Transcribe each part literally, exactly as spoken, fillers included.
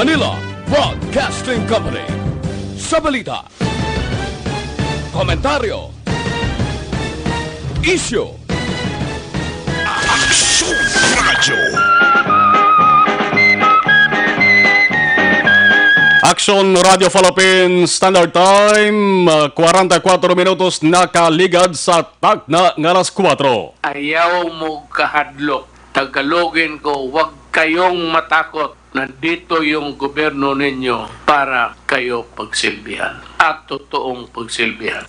Manila Broadcasting Company. Sa balita, komentaryo, isyu, Aksyon Radio. Aksyon Radio Philippines Standard Time, ah, kwarenta y kuatro minutos nakaligad sa takna nga alas kuwatro. Ayaw mo kahadlok. Tagalogin ko, huwag kayong matakot. Nandito yung gobyerno ninyo para kayo pagsilbihan at totoong pagsilbihan.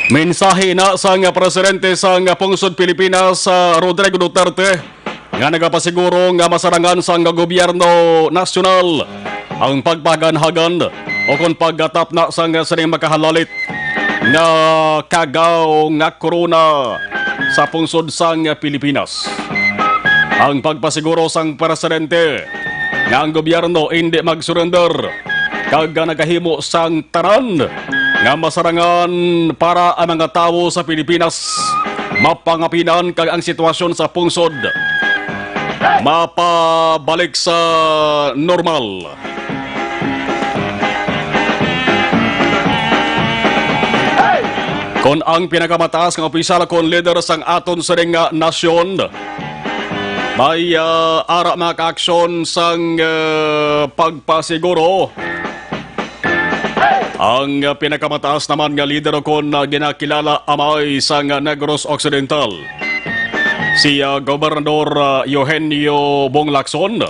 Mensahe na sang presidente sang Pungsod Pilipinas, ah, Rodrigo Duterte, nga nagapasiguro nga masarangan sang gobyerno nasyonal ang pagpaganhagan o kon paggatapna sang sining makahalalit nga kagaw nga corona sa pungsod sang Pilipinas. Ang pagpasiguro sang presidente nga ang gobyerno indi mag-surrender kag nga nagahimo sang tanan nga masarangan para ang mga tawo sa Pilipinas mapangapinan kag ang sitwasyon sa pungsod mapabalik sa normal. Kon ang pinakamataas nga opisyal kon lider sang aton sining nga nasyon may, ah, ara mga kaaksyon sang, ah, pagpasiguro, ang, ah, pinakamataas naman nga lider kon, ah, ginakilala amay sang Negros Occidental, si, ah, Gobernador, ah, Eugenio Bong Lacson,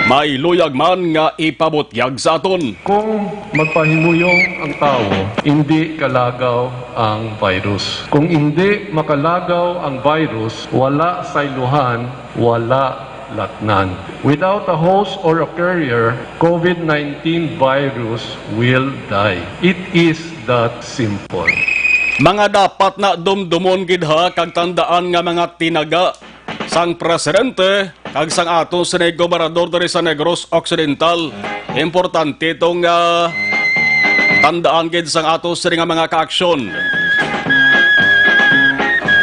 may luyag man nga ipabutyag sa aton. Kung magpahimuyong ang tawo, hindi kalagaw ang virus. Kung hindi makalagaw ang virus, wala sayluhan, wala latnan. Without a host or a carrier, COVID nineteen virus will die. It is that simple. Mga dapat na dumdumon gid ha, kag tandaan nga mga tinaga sang presidente kag sang aton sini gobernador diri sa Negros Occidental. Importante itong, ah, tandaan gid sang aton sini nga mga kaaksyon.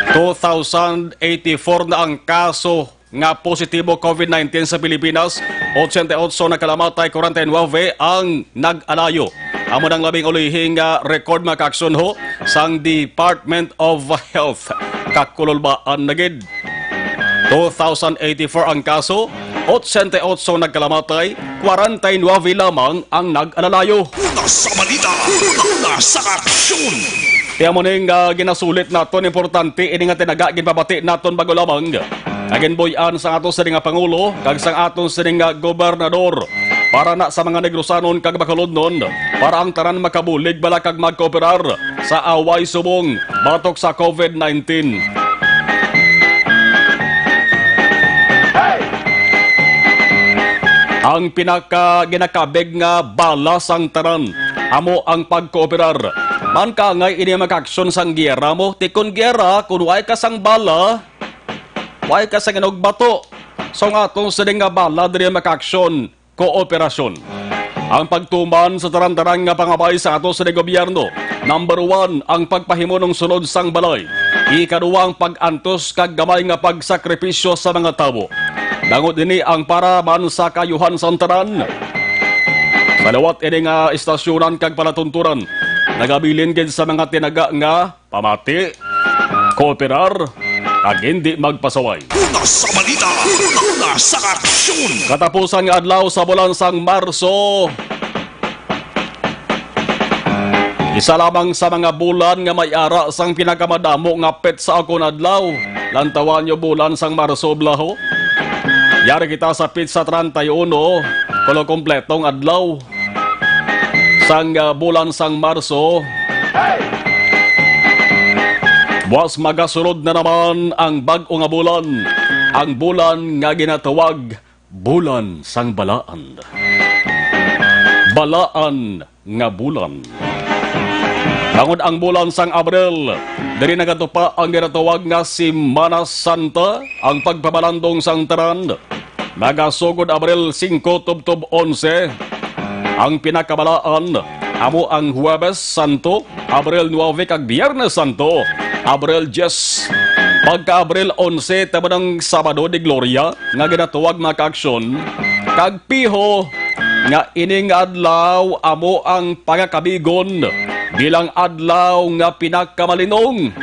Two thousand eighty-four na ang kaso nga positibo COVID nineteen sa Pilipinas, ochenta y ocho nakalamatay, kwarenta y nuebe ang nag-alayo. Amo nang labing ulihing, ah, record, mga kaaksyon ho, sang Department of Health. Kakululbaan na gid. Two thousand eighty-four ang kaso, ochenta y ocho nagkalamatay, kwarenta y nuebe lamang ang nag-alalayo. Una sa balita, una sa aksyon. Kaya mo ning, ah, ginasulit naton, importante ini nga tinaga ginpabati naton bago lamang. Nga ginbuy-an sang aton sini nga pangulo kag sang aton sini nga gobernador para na sa mga Negrosanon kag Bacolodnon, para ang tanan makabulig bala kag magkooperar sa away subong batok sa COVID nineteen. Ang pinaka ginakabig nga bala sang tanan amo ang pagkooperar. Man ka angay ini makaaksyon sang giyera mo, ti kon giyera, kun way ka sang bala, way ka sang inugbato. So nga atong sining nga bala diri makaaksyon, kooperasyon. Ang pagtuman sa taran-taran nga pangabay sa ato sa gobyerno. Number one, ang pagpahimunong sulod sang balay. Ikaduha, ang pag-antos kag gamay nga pagsakripisyo sa mga tawo. Bangod ini ang para man sa kaayuhan sang tanan. Sa liwat ini nga istasyonan kag palatunturan, nagabilin gid sa mga tinaga nga pamati, kooperar, kag hindi magpasaway. Una sa balita, una sa aksyon. Katapusan nga adlaw sa bulan sang Marso, isa lamang sa mga bulan nga may ara sang pinakamadamo nga petsa kon adlaw. Lantawan niyo bulan sang Marso, bala ho. Yari kita sa petsa treinta y uno, kulo kompletong adlaw sang, ah, bulan sang Marso. Buas magasulod na naman ang bag-o nga bulan, ang bulan nga ginatawag Bulan sang Balaan. Balaan nga bulan. Bangod ang bulan sang Abril, diri nagatupa ang ginatawag nga Semana Santa, ang pagpabalandong sang tanan. Nagasugod Abril singko tubtob onse. Ang pinakabalaan amo ang Huwebes Santo, Abril nuebe, kag Biyernes Santo, Abril dyes. Pagka Abril onse, tamo ang Sabado de Gloria nga ginatawag, mga kaaksyon, kag piho nga ining adlaw amo ang pagakabigon bilang adlaw nga pinakamalinong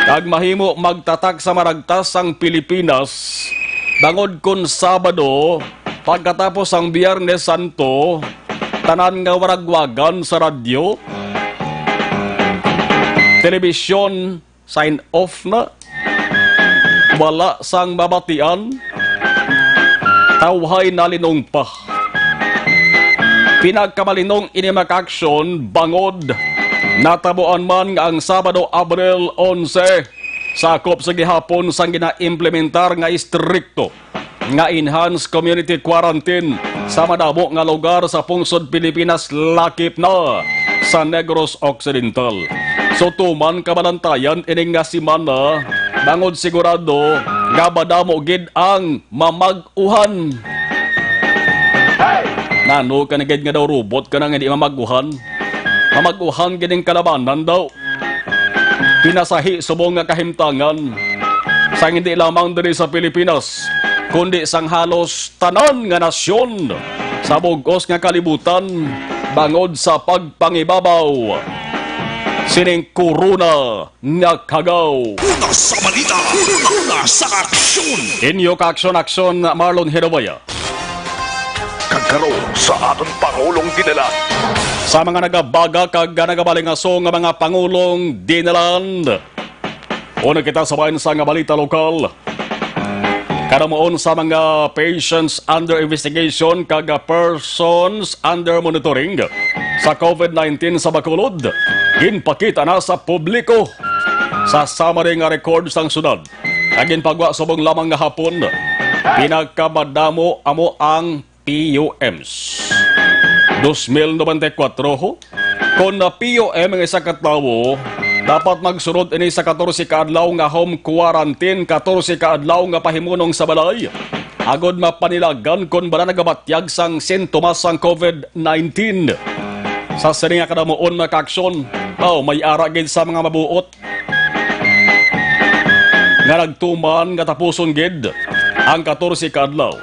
kag mahimo magtatak sa maragtas sang Pilipinas, bangod kon Sabado, pagkatapos sang Biyernes Santo, tanan nga waragwagan sa radyo, telebisyon, sign off na. Wala sang mabatian. Tawhay nalinong pa. Pinagkamalinong ini, mga ka-aksyon, bangod natabuan man nga ang Sabado, Abril onse, sakop sa gihapon sang ginaimplementar nga istrikto nga enhanced community quarantine sa madamo nga lugar sa pungsod Pilipinas, lakip na sa Negros Occidental. So, tuman kabalantayan ining nga semana, bangod sigurado nga madamo gid ang mamag-uhan. Nano ka na gid nga daw robot ka na nga hindi mamag-uhan? Mamag-uhan gid ang kalabanan daw. Pinasahi subong nga kahimtangan sa hindi lamang diri sa Pilipinas, kundi sang halos tanan nga nasyon sa bug-os nga kalibutan, bangod sa pagpangibabaw sining corona nga kagaw. Una sa balita, una sa aksyon. Inyo ka-aksyon-aksyon, Marlon Hirawaya. Kag karon sa aton Pangulong Dinalan. Sa mga nagabaga kag nagabalingaso nga mga Pangulong Dinalan, una kita sa bahin sa nga balita lokal. Kanamuon sa mga patients under investigation kag persons under monitoring sa COVID nineteen sa Bacolod, ginpakita na sa publiko sa summary nga record sang syudad. Ang ginpagwa subong lamang nga hapon, pinakamadamo amo ang P U Ms. Dos mil nobenta y kuwatro, ho? Kon na P U M ang isa ka tawo, dapat magsunod ini sa katorse ka adlaw nga home quarantine, katorse ka adlaw nga pahimunong sa balay, agod mapanilagan kon bala nagabatyag sang sintomas sang COVID nineteen. Sa sini nga kadamuon, mga ka-aksyon, aw, may ara gid sa mga mabuot nga nagtuman nga tapuson gid ang katorse ka adlaw.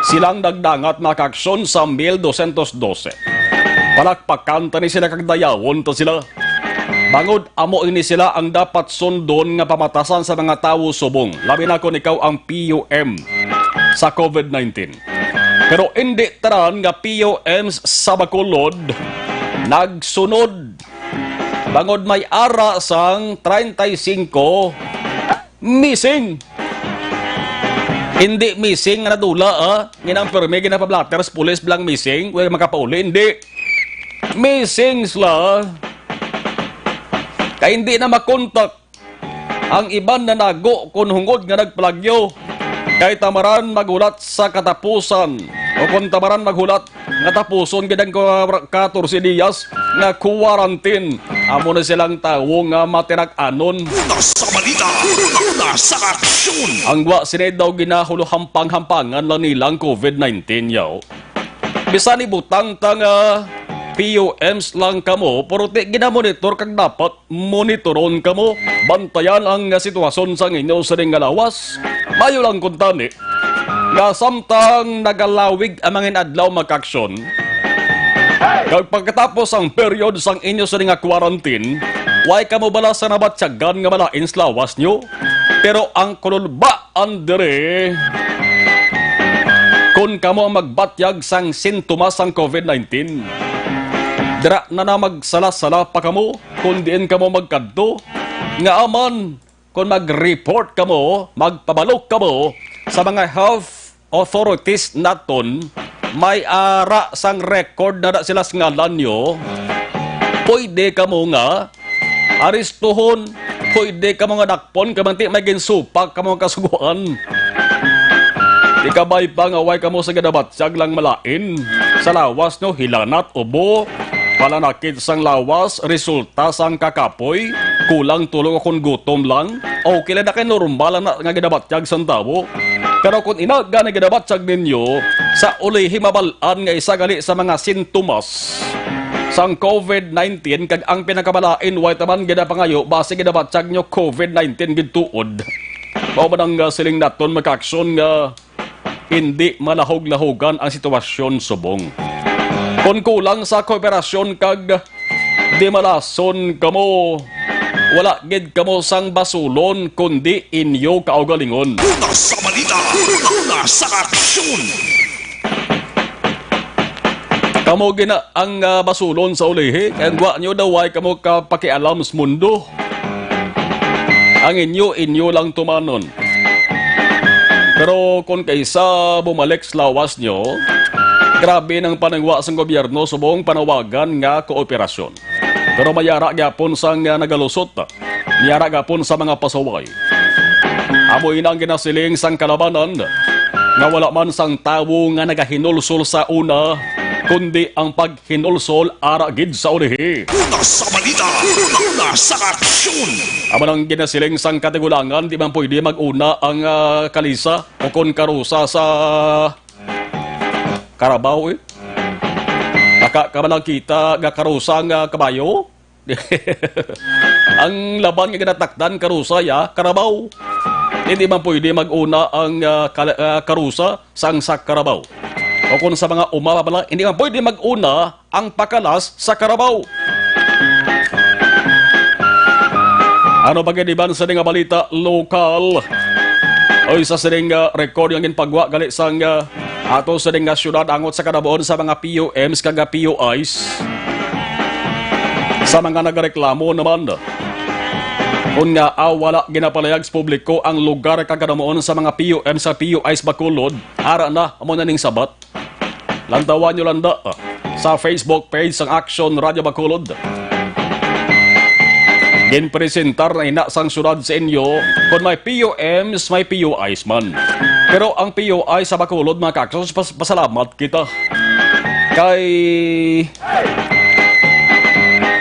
Silang nagdangat, mga ka-aksyon, sa mil dosyentos dose. Palakpakan ta ni sila kag dayawon ta sila. Bangod amo ini sila ang dapat sundon nga pamatasan sa mga tawo subong, labi na kon ikaw ang P U M sa COVID nineteen. Pero indi tanan nga P U Ms sa Bacolod nagsunod, bangod may ara sang treinta y cinco missing. Hindi missing nga nadula, ah. Nginang permi ginapablatter sa pulis bilang missing, wala makapauli, hindi. Missing sila. Kay hindi na makontak ang iban, nanago kon hungod nga nagplagyo. Kay tamaran maghulat sa katapusan, o kon tamaran maghulat nga tapuson gid ang ka-, katorse diyas nga quarantine. Amo na silang tawo nga matinak-anon. Una sa balita, una sa aksyon. Ang wa sini daw ginahuluhampang-hampangan lang nilang COVID nineteen, yaw. Bisan ibutang ta nga P U Ms lang kamo, pero ti ginamonitor kag dapat monitoron kamo. Bantayan ang sitwasyon sang inyo sining nga lawas. Mayo lang kuntani nga samtang nagalawig ang mga inadlaw, mga ka-aksyon, kag pagkatapos ang period sang inyo sining nga quarantine, way kamo bala sa nabatyagan nga malain sa lawas nyo? Pero ang kululba andiri, kon kamo ang magbatyag sang sintomas sang COVID nineteen, dira na na magsala-sala pa kamo kon diin kamo magkadto. Nga aman, kon mag-report kamo, magpabalo kamo sa mga health authorities naton, may ara sang record na na sila sa ngalan nyo, pwede kamo nga aristuhon, pwede kamo nga dakpon, kay manti may ginsupak kamo nga kasugoan. Di kabay pa nga way kamo sa ginabatyag lang malain sa lawas nyo, hilanat, ubo, palanakit sang lawas, resulta sang kakapoy, kulang tulog o kon gutom lang. Okay lang na kay normal lang na nga ginabatyag sang tawo. Pero kung ina gani ginabatyag ninyo, sa ulihi mabal-an nga isa gali sa mga sintomas sang COVID nineteen, kag ang pinakamalain, way taman ginapangayo, basi ginabatyag nyo COVID nineteen gid tuod. Mao man ang, ah, siling naton, mga ka-aksyon, nga hindi malahog-lahogan ang sitwasyon subong. Kon kulang sa kooperasyon kag di malason kamo, wala gid kamo sang basulon, kundi inyo kaugalingon. Una sa balita, una sa aksyon. Kamo gina ang, ah, basulon sa ulihi, kay ang gwa nyo daw way kamo kapakialam sa mundo. Ang inyo, inyo lang tumanon. Pero kon kaisa bumalik sa lawas nyo, grabe nang panangwa sang gobyerno subong panawagan nga kooperasyon. Pero may ara gyapon sang, ah, nagalusot, may ara gyapon sa mga pasaway. Amo ina ang ginasiling sang kalabanan nga wala man sang tawo nga nagahinulsol sa una, kundi ang paghinulsol ara gid sa ulihi. Una sa balita, una sa aksyon. Amo nang ginasiling sang katigulangan, di man pwede mag-una ang, ah, kalisa o kon karusa sa karabaw, eh. Naka ka ba lang kita nga karusa nga kabayo? Ang laban nga ginatakdan, karusa ya, karabaw. Hindi man pwede mag-una ang, ah, kala-, ah, karusa sang sa karabaw. O kung sa mga uma pa pala, hindi man pwede mag-una ang pakalas sa karabaw. Ano pa gid iban sa nga balita lokal? Oy, sa sining, ah, record nga ginpagwa gali sang, ah, ato sa nga syudad angot sa kadabuon sa mga P O Ms kag P O Is. Sa mga nagareklamo naman, kun nga, ah, wala ginapalayag sa publiko ang lugar kag kadamuon sa mga P O M sa P O Is Bacolod, ara na amo na ning sabat. Lantawan nyo lang da, ah, sa Facebook page sang Action Radio Bacolod. Ginpresentar na ina sang syudad sa inyo kon may P O Ms, may P O Is man. Pero ang P O I sa Bacolod, mga kaksos, pas-, pasalamat kita. Kay,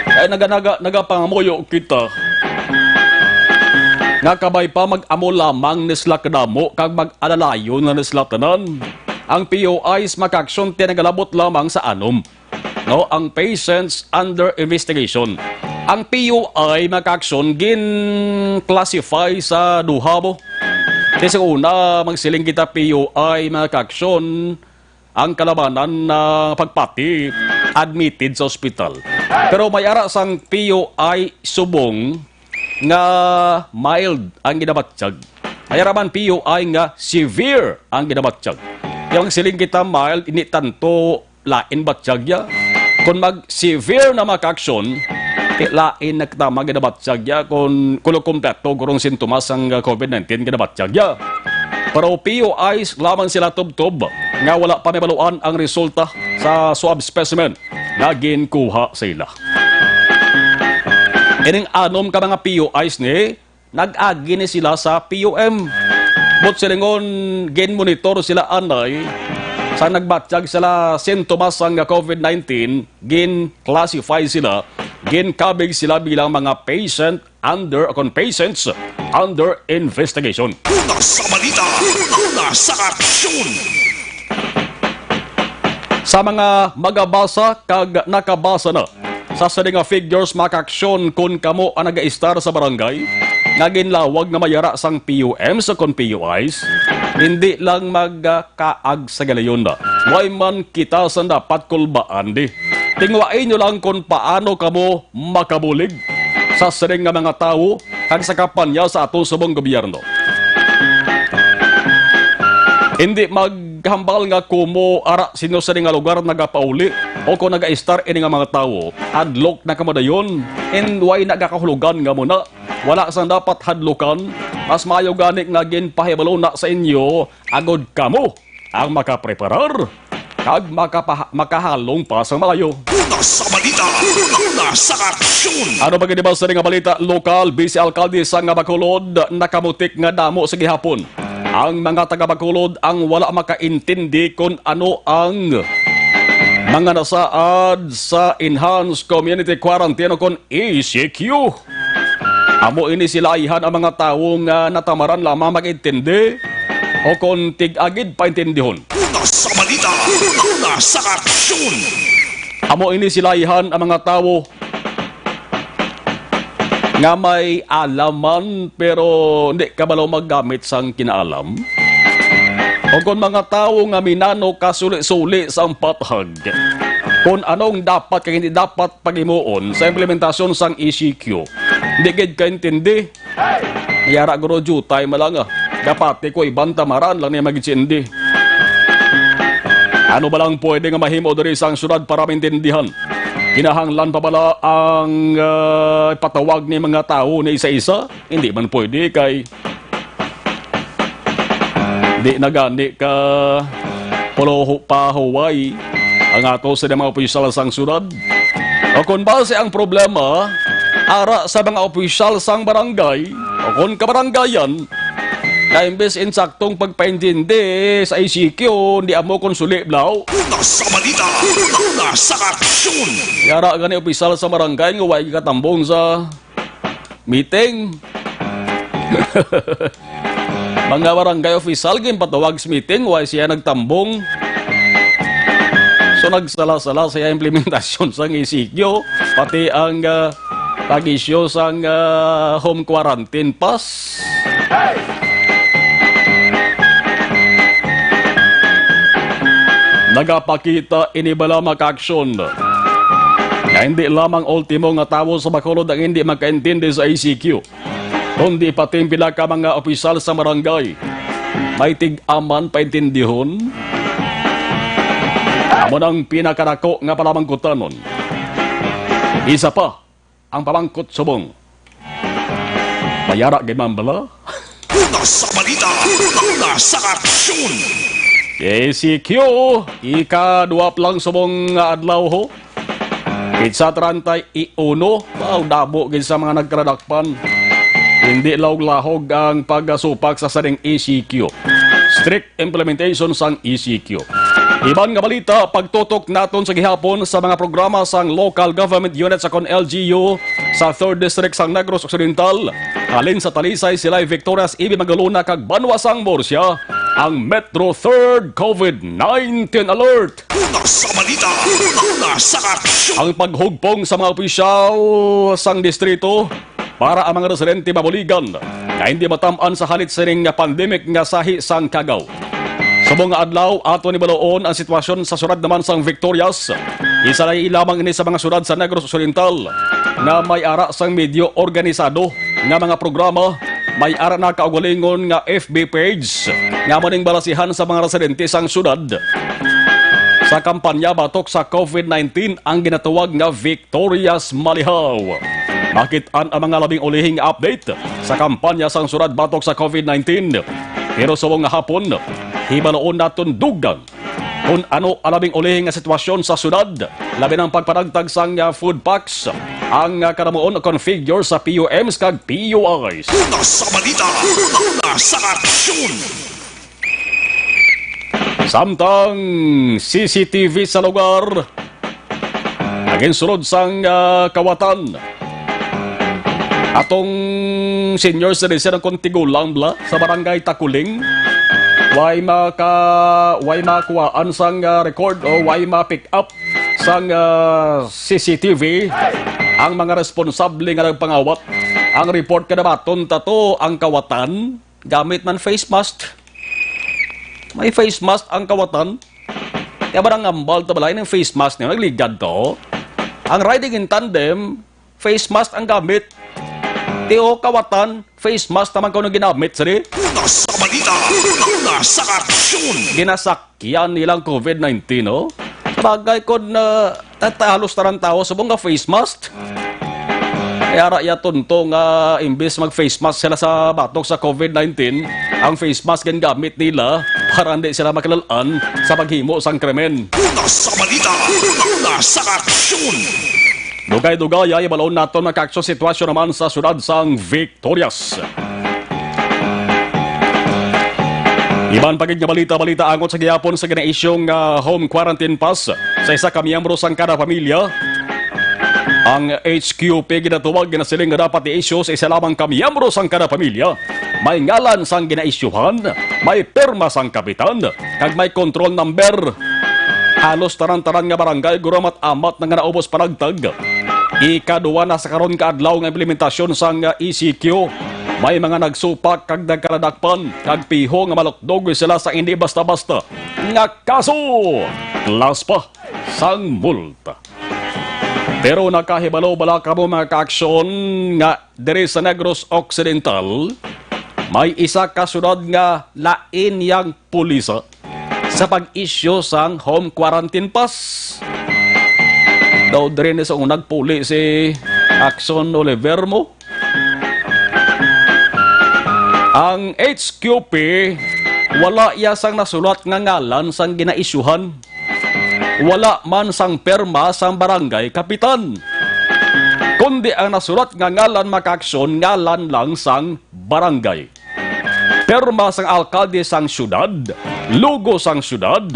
kay naga-, naga-, nagapangamuyo kita nga kabay pa mag-amo lamang ni sila kadamo kag mag-alalayon na ni sila tanan. Ang P O Is, mga kakson, tinagalabot lamang sa anom, no, ang patients under investigation. Ang P O I, mga kakson, gin-classify sa duha mo. Kay sa una, magsiling kita P O I, mga kakson, ang kalabanan na pagpati, admitted sa ospital. Pero may ara sang P O I subong nga mild ang ginabatyag. May ara man P O I nga severe ang ginabatyag. Kaya magsiling kita mild, hindi tanto lain batyag ya. Kung mag-severe na, mga kakson, ti lain na kita maginabatyag ya kung kulo kompleto gurong sintomas sang COVID nineteen ginabatyag ya. Pero P O Is lamang sila tubtob nga wala pa nabaluan ang resulta sa swab specimen nga ginkuha sa ila. Ining anom ka mga P O Is ni nag-agi ni sila sa P O M. But silingon, gin-monitor sila anay, sa nagbatyag sila sintomas sang COVID nineteen, gin-classify sila, ginkabig sila bilang mga patient under, o kon patients under investigation. Una sa balita, una sa aksyon. Sa mga magabasa kag nakabasa na sa sini nga figures, mga kaaksyon, kun kamo ang nagaistar sa barangay nga ginlawag nga may ara sang P U Ms o kon P U Is, hindi lang magkaag sa galayon na. Way man kita sa dapat kulbaan di. Tingwai nyo lang kung paano kamo makabulig sa sining nga mga tawo kag sa kampanya sa aton subong gobyerno. Hindi maghambal nga kumo ara sino sa nga lugar nagapauli o kung nagaistar ini nga mga tawo, hadlok na kamo dayon, and way nagakahulugan nga muna. Wala sang dapat hadlukan, mas maayo gani nga ginpahibalo na sa inyo agod kamo ang makapreparar kag makapa-, makahalong pa sang maayo. Una sa balita, una sa aksyon. Ano pa gid ba sa nga balita lokal? Vice Alkalde sa nga Bacolod nakamutik nga damo sa gihapon ang mga taga Bacolod ang wala makaintindi kon ano ang mga nasaad sa Enhanced Community Quarantine o kon E C Q. Amo ini sila ayhan ang mga tawo nga natamaran lamang mag-intindi o kon tig-agid paintindihon. Una sa balita, una sa aksyon. Amo ini sila ayhan ang mga tawo nga may alam man pero hindi kabalo maggamit sang kinaalam. O kon mga tawo nga minano kasuli-suli sang patag. kung anong dapat kag hindi dapat paghimuon sa implementasyon sang E C Q. Di gid kaintindi. Yara guro jutay malanga. Dapat ko iban tamaran lang niya magitsindi. Ano ba lang pwede nga mahimo diri sang syudad para maintindihan? Kinahanglan pa bala ang ah, patawag ni mga tawo ni isa-isa? Hindi man pwede kay di na gani ka puluho pa huway ang ato sa mga opisyal sang syudad. O kung base ang problema, ara sa mga opisyal sang barangay o kung kabaranggayan, na imbes insaktong pagpaintindi sa E C Q, di amo kung suli blaw. Una sa balita, una sa aksyon. Yara gani opisyal sa barangay nga way katambong sa meeting. Mga barangay official ginpatawag sa meeting, way siya nagtambong. So nagsala-sala siya implementasyon sang E C Q, pati ang ah, pag-issue sang ah, home quarantine pass. Nagapakita ini bala makaaksyon nga hindi lamang ultimo nga tawo sa Bacolod ang hindi makaintindi sa E C Q, kundi pati ang pila ka mga opisyal sa barangay may tig-aman paintindihon. Amo nang pinakadako nga palamangkutanon. Isa pa ang pamangkot subong. Mayara gid man bala? Una sa balita, una sa aksyon. E C Q, ika-dua pa lang subong nga adlaw ho. Petsa treinta y uno, wow, dabo gid sa mga nagkaradakpan. Hindi lahog-lahog ang pagasupak sa sining E C Q. Strict implementation sang E C Q. Iban nga balita, pagtutok naton sa gihapon sa mga programa sang local government unit sa kon L G U sa third District sang Negros Occidental. Halin sa Talisay, Silay, Victorias, Ibi, Magalona, kag Banwa sang Murcia, ang Metro Third COVID nineteen Alert. Una sa balita, una sa aksyon. Ang paghugpong sa mga opisyal sang distrito para ang mga residente mabuligan nga hindi matam-an sa halit sining pandemic nga sahi sang kagaw. Subong nga adlaw, aton hibaluon ang sitwasyon sa syudad naman sang Victorias. Isa na lamang ini sa mga syudad sa Negros Occidental nga may ara sang medyo organisado nga mga programa, may ara na kaugalingon nga F B page nga amo ning balasihan sa mga residente sang syudad sa kampanya batok sa COVID nineteen ang ginatawag nga Victorias Malihaw. Makit-an ang mga labing ulihing update sa kampanya sang syudad batok sa COVID nineteen. Pero subong nga hapon, hibaluon naton dugang kung ano ang labing ulihing nga sitwasyon sa syudad, labi na ang pagpanagtag sang ah, food packs, ang ah, kanamuon configure sa P U Ms kag P U Is. Una sa balita, una sa aksyon. Samtang C C T V sa lugar, naginsulod sang ah, kawatan. Atong senior citizen ang kon tigulang bala sa barangay Takuling. Way maka, way makuhaan sang ah, record o way ma-pick up sang ah, C C T V ang mga responsable nga nagpangawat. Ang report kadabaton tato ang kawatan gamit man face mask. May face mask ang kawatan. Kaya ba nang ambal to balay ng face mask niyo? Nagligad to. Ang riding in tandem, face mask ang gamit. Ti o kawatan, face mask naman ko nang ginamit, sari? Una sa balita, una sa aksyon. Ginasakyan nilang COVID nineteen, no? Sabagay ko na tata- halos tanan tao subong nga face mask. Kaya ra iya tunto nga imbis mag face mask sila sa batok sa COVID nineteen, ang face mask gingamit nila para hindi sila makilalaan sa paghimo sang krimen. Una sa balita, una sa aksyon. Dugay-dugay ay balon naton makakso sitwasyon naman sa syudad sang Victorias. Iban pa gid nga balita-balita angot sa gihapon sa ginaisyong ah, home quarantine pass sa isa ka miyembro sang kada pamilya. Ang H Q P ginatuwag ginasiling nga dapat i-issue sa isa lamang ka miyembro sang kada pamilya. May ngalan sang ginaisyuhan, may pirma sang kapitan, kag may control number. Halos tanan-tanan nga barangay guro mat-amat na nga naubos panagtag. Ikaduwa na sa karon ka adlaw nga implementasyon sang E C Q. May mga nagsupak kag nagkaladakpan, kag piho nga malukdog sila sa hindi basta-basta nga kaso. Plus pa, sang multa. Pero nakahibalo bala kamo, mga kaaksyon, nga diri sa Negros Occidental, may isa ka syudad nga lain yang pulisa sa pag-issue sang home quarantine pass? Daw diri ni sa unag puli si Aksyon Oliver mo. Ang H Q P, wala iya sang nasulat nga ngalan sang ginaisyuhan. Wala man sang perma sang barangay kapitan. Kundi ang nasulat nga ngalan, mga kaaksyon, ngalan lang sang barangay. Perma sang alkalde sang syudad, logo sang syudad,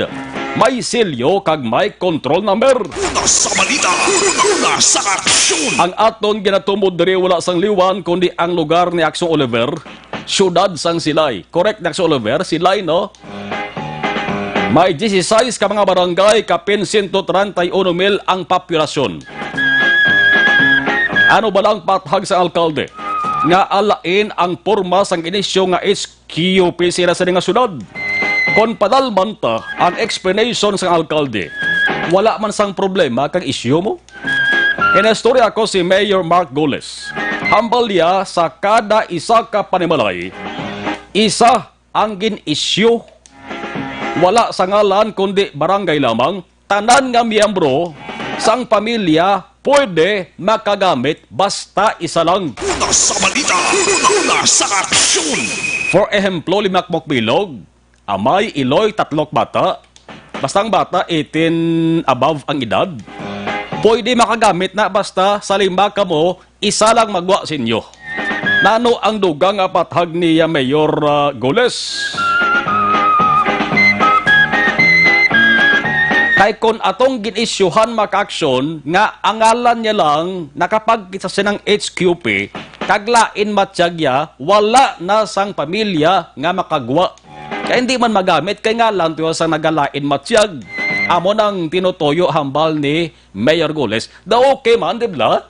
may selyo kag may control number. Una sa balita, una sa aksyon. Ang aton ginatumod diri wala sang liwan kundi ang lugar ni Aksyon Oliver, syudad sang Silay. Correct ni Aksyon Oliver, Silay, no? May dieciséis ka mga barangay, kapin sento treinta y uno mil ang populasyon. Ano bala ang pathag sa alkalde nga alain ang porma sang inisyu nga H Q P sila sa nga syudad? Kon padalman ta ang explanation sang alkalde, wala man sang problema kang isyu mo. Inistorya ko si Mayor Mark Goles. Hambal niya sa kada isa ka panimalay, isa ang gin-issue. Wala sa ngalan kundi barangay lamang, tanan nga miyembro sang pamilya pwede makagamit basta isa lang. Una sa balita, una sa aksyon. For ehemplo, limakmok bilog, amay, iloy, tatlok bata. Basta ang bata, eighteen above ang edad. Pwede makagamit na basta sa lima kamo, isa lang magwa sa inyo. Nano ang dugang nga pathag ni, ah, Mayor, ah, Goles? Kay kon atong gin-isyuhan, mga kaaksyon, nga ang ngalan niya lang nakapagkita sa sinang H Q P, kag lain matiyag niya, wala na sang pamilya nga makagwa. Kay hindi man magamit kay ngalan to sang nagalain matiyag. Amo nang tinutuyo hambal ni Mayor Goles. Daw okay man, di ba?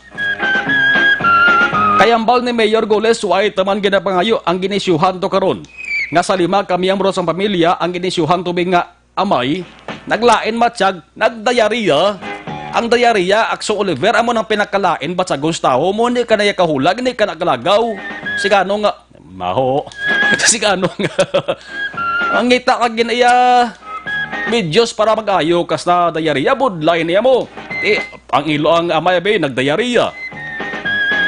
Kay hambal ni Mayor Goles, way taman ginapangayo ang ginisyuhan to karon. Nga sa lima ka miyembro sang pamilya ang ginisyuhan tubig nga amay, naglain matiyag, nagdayariya. Ang dayariya, Akso Oliver, amo nang pinakalain ba sa gustaho mo? Hindi ka na iya kahulag, hindi ka na kalagaw. Sigano nga, maho. Sigano nga. Ang ngita ka gin iya videos para mag-ayo kas na dayariya, budlay niya mo. Eh, ang ilo ang amay, be, nagdayariya.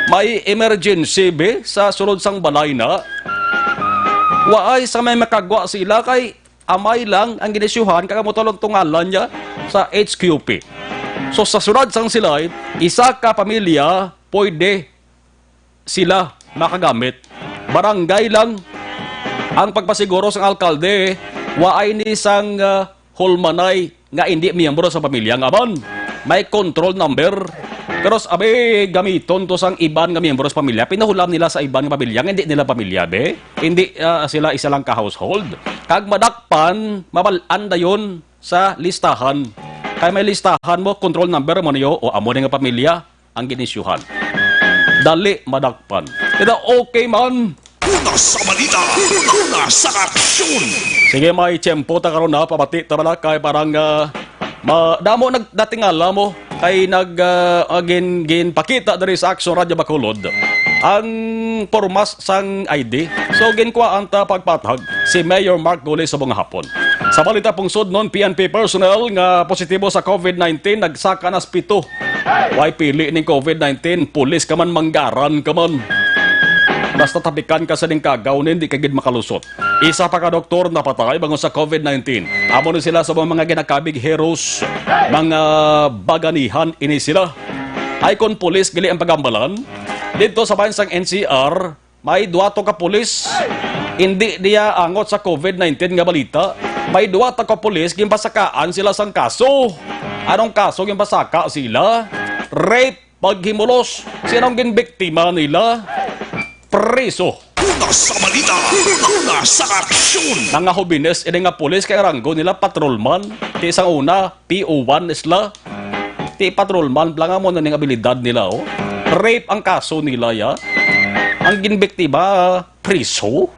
May emergency, be, sa sulod sang balay na. Waay sa may makagwa sila kay amay lang ang ginisyuhan kag amo talon tungalan niya sa H Q P. So, sa sulod sang Silay, isa ka pamilya pwede sila makagamit. Barangay lang ang pagpasiguro sang alkalde, waay ni sang, ah, hulmanay nga indi miyembro sa pamilya nga man may control number. Pero s-, abi, gamiton to sang iban nga miyembro sa pamilya. Pinahulam nila sa iban nga pamilya nga hindi nila pamilya, be. Hindi, ah, sila isa lang ka household. Kag madakpan, mabal-an dayon sa listahan. Kay may listahan mo, control number mo niyo, o amo ni nga pamilya ang ginisyuhan. Dali madakpan. Kaya okay man. Una sa balita, una sa aksyon. Sige, may tiyempo ta karon na, pabati ta bala kay parang, ah, ma-, damo nag-, natingala mo kay nag, ah, ah, gin-, ginpakita diri sa Aksyon Radyo Bacolod ang pormas sang I D. So, ginkuhaan ta pagpathag si Mayor Mark Guli subong nga hapon. Sa balita pungsod nun, P N P personnel nga positibo sa COVID nineteen nagsaka na sa pito. Way pili ning COVID nineteen, pulis ka man, manggaran ka man. Basta tapikan ka sa ning kagaw nin, di ka gid makalusot. Isa pa ka doktor napatay bangod sa COVID nineteen. Amo ni sila sa mga ginakabig heroes, mga baganihan ini sila. Ay kon pulis gali ang pagambalan, dito sa bayan sang N C R, may duwa to ka pulis. Hindi niya angot sa COVID nineteen nga balita. May duwa to ka pulis, ginpasakaan sila sang kaso. Anong kaso ginpasaka sila? Rape, paghimulos. Sinong ginbiktima nila? Preso. Una sa balita, una sa aksyon. Mga hobines, ini nga pulis kay ranggo nila patrolman. Ti sang una, P O one sila. Ti patrolman, bala nga mo na ning abilidad nila, oh. Rape ang kaso nila, ya. Ang ginbiktima, preso.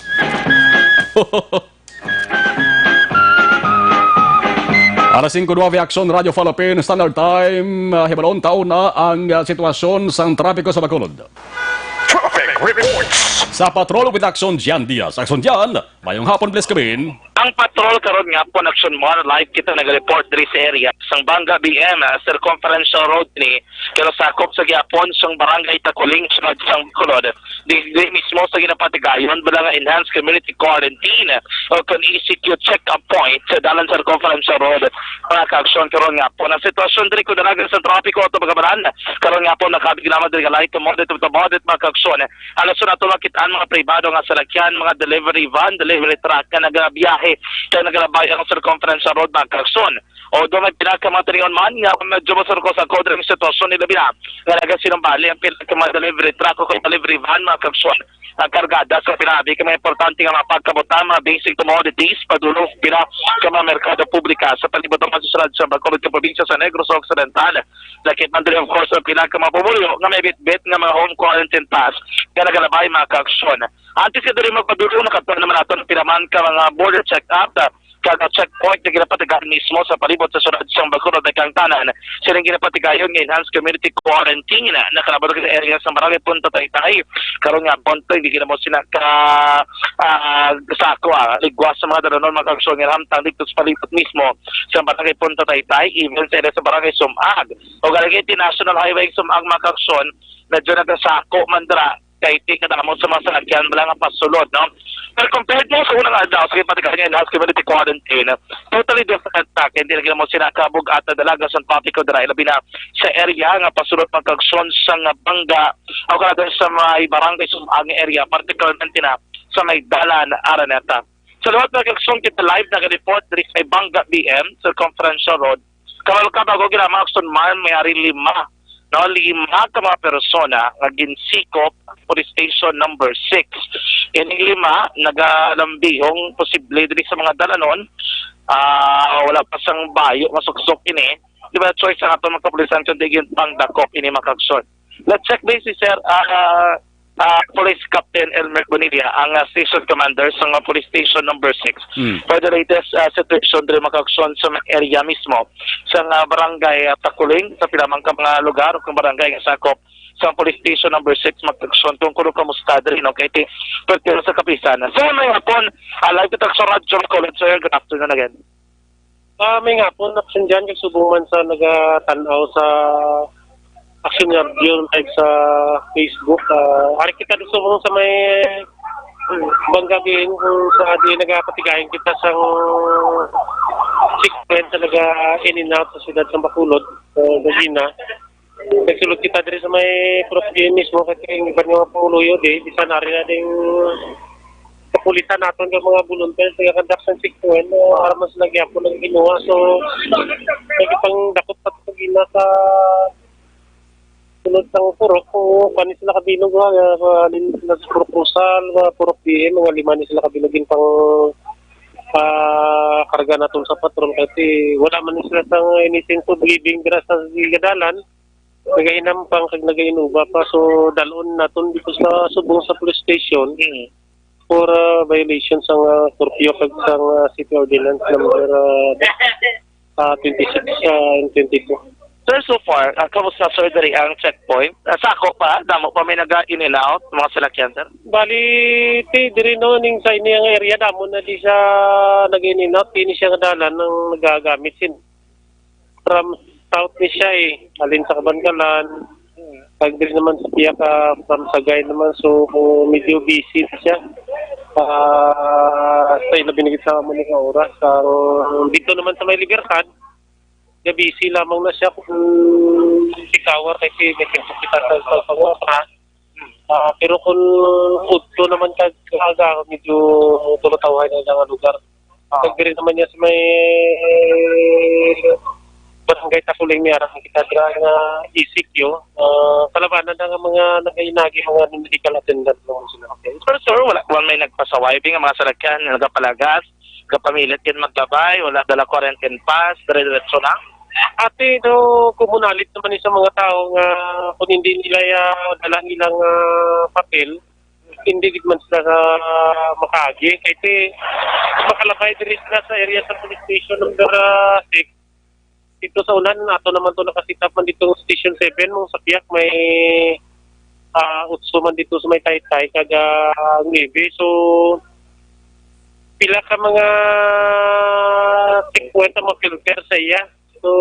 Alas singko nuwebe, Aksyon, Radyo Philippine Standard Time. Ah, hibalon ta una ang, ah, sitwasyon sang trapiko sa Bacolod. Traffic reports. Sa patrol with Aksyon, Jan Diaz. Aksyon, Jan, mayong hapon, bless ka, bin. Ang patrol karon nga hapon, Aksyon, more live kita nag-report diri sa area sang Banga B M, ah, Circumferential Road ni, pero sakop sa gihapon sang Barangay Takuling, sa Bacolod. Di, di mismo sa ginapatigayon bala nga enhanced community quarantine o kon E C Q check-up point sa dalan sa Circumferential Road, mga kaaksyon, karon nga hapon. Ang sitwasyon diri kung dalagan sa trapiko ato pagkabalan, karon nga hapon, nakabig lamang diri ka light, tumodit, tumodit, mga kaaksyon. Alas una ato makit-an mga pribado nga salakyan, mga delivery van, delivery truck nga nagabiyahe kag nagalabay ang Circumferential Road, mga kaaksyon. Although may pila ka mga tinion man nga medyo masurko sa kodreng sitwasyon nila, bina nga nagasinumbali ang pila ka mga delivery truck o delivery van, mga kaaksyon, ang kargada sa pinabi ka mga importante nga mga pagkabutan, mga basic commodities, padulong sa pila ka mga merkado publika sa palibot nga mga syudad sa Bacolod nga probinsya sa Negros Occidental. Lakip man diri, of course, ang pila ka mga pumuluyo nga may bitbit nga mga home quarantine pass nga nagalabay, mga kaaksyon. Antes ka diri magpadulong, nakatuan naman nato ang pila man ka mga border check-up, ah, kag checkpoint nga ginapatigayon mismo sa palibot sa syudad sang Bacolod, kag ang tanan sining ginapatigayon nga enhanced community quarantine na nakalabot sa area sa Barangay Punta Taytay. Karon nga punto, hindi gina mo sina ka, ah, sako, ah, ligwas sa mga dalanon, mga kaaksyon, nga hamtang dito sa palibot mismo sa Barangay Punta Taytay, even sa area sa Barangay Sumag. O galagay ti National Highway Sumag, mga kaaksyon, medyo nagasako man dira kay ti kadamo sa mga salakyan bala nga pasulod, no? Pero compared mo sa unang adlaw sa ginpatigayon nga enhanced community quarantine, totally different na. Kay hindi lagi mo sila kabug at dalaga sa trapiko dira, ilabi na sa area nga pasulod, mga kaaksyon, sa nga Banga, o kada sa may barangay Sumag nga area, particularmente na sa may Dalan Araneta. Sa liwat, mga kaaksyon, kita live nag-report diri sa Banga B M, Circumferential Road. Kabalo ka, bago ginama, Aksyon, man, may ari lima, no? Lima ka mga persona nga ginsikop ang police station number six. Ining lima nagalambihong posible diri sa mga dalanon. Ah, wala pa sang bayo nga suksok ini. Di ba, choice ang aton mga kapulisan kung di gyud pang dakop ini, mga kaaksyon. Let's check base si Sir, ah, ah, Police Captain Elmer Bonilla, ang, ah, station commander sa mga police station number six. Mm. For the latest, ah, situation diri, mga kaaksyon, sa mga area mismo sa nga barangay, ah, Takuling, sa pila man ka mga lugar o kang barangay nga sakop sa police station number six, mga kaaksyon, kung kuno kamusta diri, no? Kay ti, pero sa kapisan. Sir, may hapon, ah, live kita sa Radyo Bacolod, sir. Good afternoon again. Ah, may nga po, Aksyon, dyan, kag subong man sa nagatan-aw sa Aksyon nga video, like sa Facebook. Ah, ari kita subong sa may Banga B M, kung sa di nagapatigayon kita sa checkpoint sa naga in and out sa siyudad sa Bacolod, sa Gagina. Nagsulod kita diri sa may Purok B M mismo, kay ang iban nga mga panguluyo di, bisan ari na ding kapulisan naton nga mga volunteers nga conduct sa checkpoint, no, aram man sila gyapon nagaginuha. So, nagipangdakop pa to gina sa sulod sang purok, kung kuan ni sila kabilog, ha, nga, nga din sila sa Purok Rosal, nga Purok B M, mga lima ni sila kabilog gin pang, ah, karga naton sa patrol, kasi wala man ni sila sang any sense of living dira sa gadalan. Nagahinampang kag nagainuba pa. So, dalon naton dito sa subong sa police station Mm. for, ah, violation sang, ah, curfew kag sang, ah, city ordinance number, ah, ah, twenty-six, ah, and twenty-two. Sir, so far, ah, kamusta, sir, diri ang checkpoint? Ah, sako pa, damo pa may naga in and out, mga salakyan, sir? Bali, ti, diri no, ning sa ini ang area, damo na di siya nag in and out, ini siya nga dalan ang nagagamit sin. From south ni siya eh. Alin sa Kabankalan. Pag diri naman sa Piaca, from Sagay naman. So, medyo busy na siya. Ah, sa ilabi na gid sa amo ni ka oras. Ang dito naman sa may Libertad, nga busy lamang na siya kung sikawa kay si may tempo kita sa, sa pangwapa. Ah, pero kung udto naman kag aga, medyo tulutawhay na lang ang lugar. Ah. Kag diri naman niya sa may Barangay Takuling, may arang kita dira nga E C Q. Ah, kalabanan na nga mga nagainagi, mga medical attendant naman sila. Okay. Pero sir, wala man may nagpasaway, bi, nga mga salakyan, nagapalagas, kapamilit gid maglabay, wala dala quarantine pass, dire-diretso lang? Ati, no, kumunalit naman ni sa mga tao nga kung hindi nila ya, dala nilang, ah, papel, hindi gid man sila sa makaagi. Kay ti, makalabay diri sila sa area sa police station number, ah, six. Dito sa unahan, ato naman to naka-set up man dito sa Station seven, mong sa Piak may, ah, utso man dito sa may Taytay, kag, ah, nuebe. So, pila ka mga checkpoint ang ma-filter sa iya. So,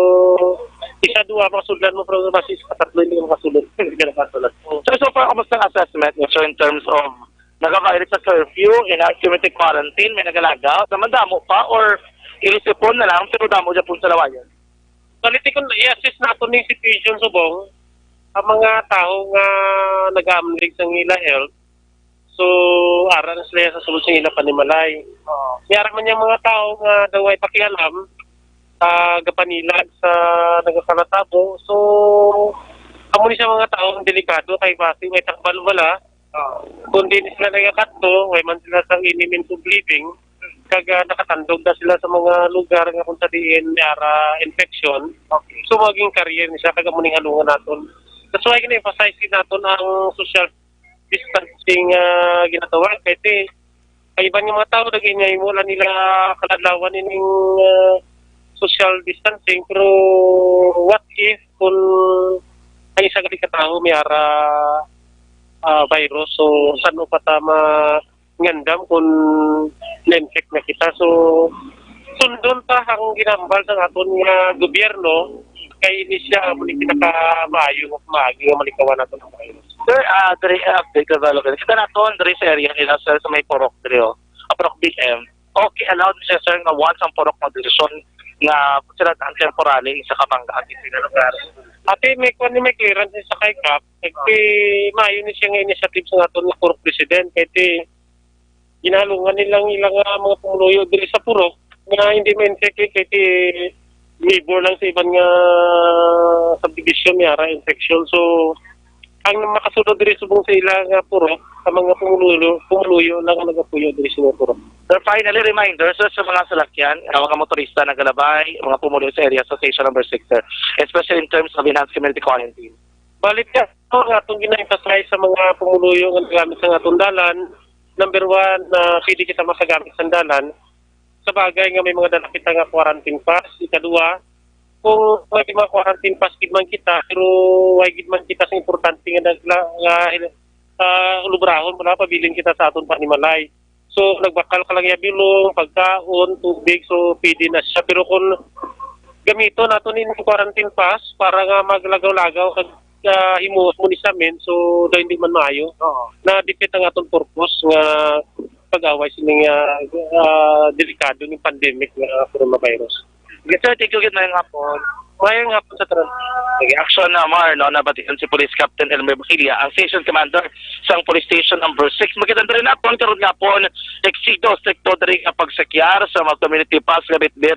isa, duha, makasudlan mo, pero basi sa tatlo, hindi ka makasulod. Hindi ka nakasulod. So, so far, kamusta ang assessment niyo, sir, in terms of nag-violate sa curfew, enhanced community quarantine, may nagalagaw? Naman damo pa, or ilisipon na lang, pero damo dyan po sa lawayan? Quality kung i-assess nato ning situation subong, ang mga tawo nga nag-aamlig sa ila health, so ara na sila sa sulod sa ila panimalay. May ara man yang mga tawo nga daw ay pakialam, ah, gapanilag sa nagasalatabo. So, amo ni sa mga tawo ang delikado kay basi may takbal wala. Kung di sila nagakadto, way man sila sa any means of living, kag, ah, nakatandog na sila sa mga lugar nga kung sa diin may ara infection. Okay. So, maging carrier ni siya, kag amo ning halungan naton. That's why gina-emphasize naton ang social distancing, ah, ginatawag. Kay ti, ang iban nga mga tawo, nag-ingay mo lang nila kaladlawan ining, ah, social distancing. Pero what if kung ang isa gali ka tawo may ara, ah, virus? So, san-o pa ta ma-, ngandam kung na-infect na kita? So, sundon ta ang ginambal sa aton nga gobyerno, kay ini siya ang muli pinakamaayo nga pamaagi nga malikawan naton ang virus. Sir, ah, diri, ah, update development. Kita naton diri sa area nila, sir, sa may Purok diri, oh. Ah, Purok B M. Okay, allowed siya, sir, nga once ang Purok magdesisyon nga sila ang temporary sa kabangga ang sila lugar. Ate, may kuwan ni may clearance sa kay Kap. Kasi maayo ni siya nga initiative sa aton nga Purok President. Kay ti, ginahalungan nilang ilang, ah, mga pumuluyo diri sa Purok nga hindi ma-infect, eh, kay ti neighbor lang sa iban nga subdivision may ara infection. So, ang makasulod diri subong sa ila nga Purok, ang mga pumuluyo, pumuluyo lang ang nagapuyo diri sa mga Purok. Sir, finally, reminder, sir, sa mga salakyan, uh, mga motorista nagalabay, mga pumuluyo sa area sa station number six, sir, especially in terms of enhanced community quarantine. Balit nga, ang atong gina-emphasize sa mga pumuluyo nga nagamit sa atong dalan, number one, na pwede kita makagamit sa dalan, sa bagay nga may mga dala kita nga quarantine pass. Ikaduha, kung may mga quarantine pass gid man kita, pero way gid man kita sa importante nga nagla-, nga, ah, lubrahon, wala, pabilin kita sa aton panimalay. So, nagbakal ka lang iya bilong, pagkaon, tubig, so pwede na siya. Pero kung gamiton nato ning quarantine pass para nga maglagaw-lagaw kag, ah, himuos mo ni sa amin, so daw hindi man maayo. Oo. Na-defeat ang aton purpose nga pag-away sining, ah, ah, delikado ning pandemic nga coronavirus. Yes, sir. Thank you, good morning, hapon. Mayang hapon sa tanan. Okay, action na, Mar, no? Nabatian si Police Captain Elmer Basilia, ang Station Commander sang Police Station Number Six. Makita rin naton karon nga hapon, eksido, strikto diri nga pagsakyar sa mga community pass nga bitbit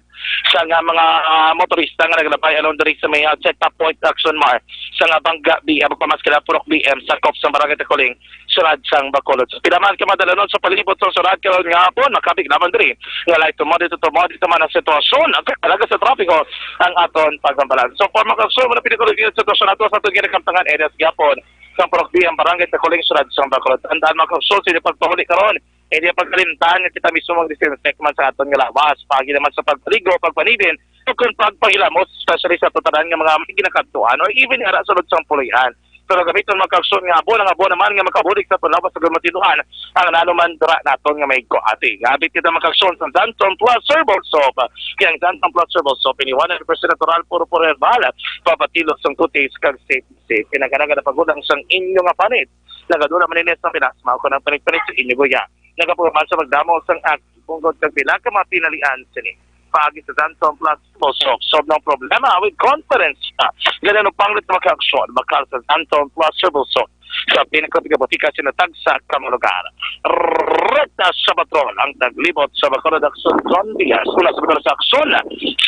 sa nga mga, ah, motorista nga naglabay along diri sa may, ah, check-up point, action, Mar, sa nga Bangga B M, pamaskila Purok B M, sakop sa Barangay Takuling, siyudad sang Bacolod. So, pila man ka madalanon sa palibot sa siyudad karon nga hapon, makabig naman diri nga light to moderate to moderate naman ang sitwasyon. Ang kalaga sa trapiko ang aton pagambalan. So, for mga kaigsuonan, mga pinakalugi ang sitwasyon nato sa aton ginakamtangan areas gihapon sa Purok B M, Barangay Takuling, siyudad sang Bacolod. Tandaan, mga kaigsuonan, sa inyong pagpahuli karon, hindi pagkalimtan nga kita mismo mag-disinfect man sa aton nga lawas, paagi naman sa pagpaligo, pagpanibin, ug kung pagpahilamos, especially sa tanan nga mga may ginakadtuan or even ara sulod sang puloy-an. Pero gamiton, mga kaigsuonan, nga abon, ang abon naman nga makabulig sa aton lawas sa gulmatinuhan ang nanuman dira naton nga may kuwate. Gamit kita, mga kaigsuonan, sa Danton Plus Herbal Soap. Kaya ang Danton Plus Herbal Soap, ini one hundred percent natural, puro, puro herbal. Papatilog sang kutis kag safe, safe. Kinaganaga na pagulang sang inyo nga panit. Nagadula man ini sa pinasma o kanang panit-panit sa inyo guya. Nagaporma sa pagdamo sang ak-, punggod kag pila ka mga pinalian sini. Paagi sa Danton Plus Herbal Soap, solve ng problema with confidence. Ganun ang panglit na makaksyon, makal sa Danton Plus Herbal Soap. Sa pinakapagabutika sa natag sa kamang lugar. Rekta sa patrol, ang taglibot sa Bacolod Aksyon, John Diaz, mula sa Bacolod sa Aksyon,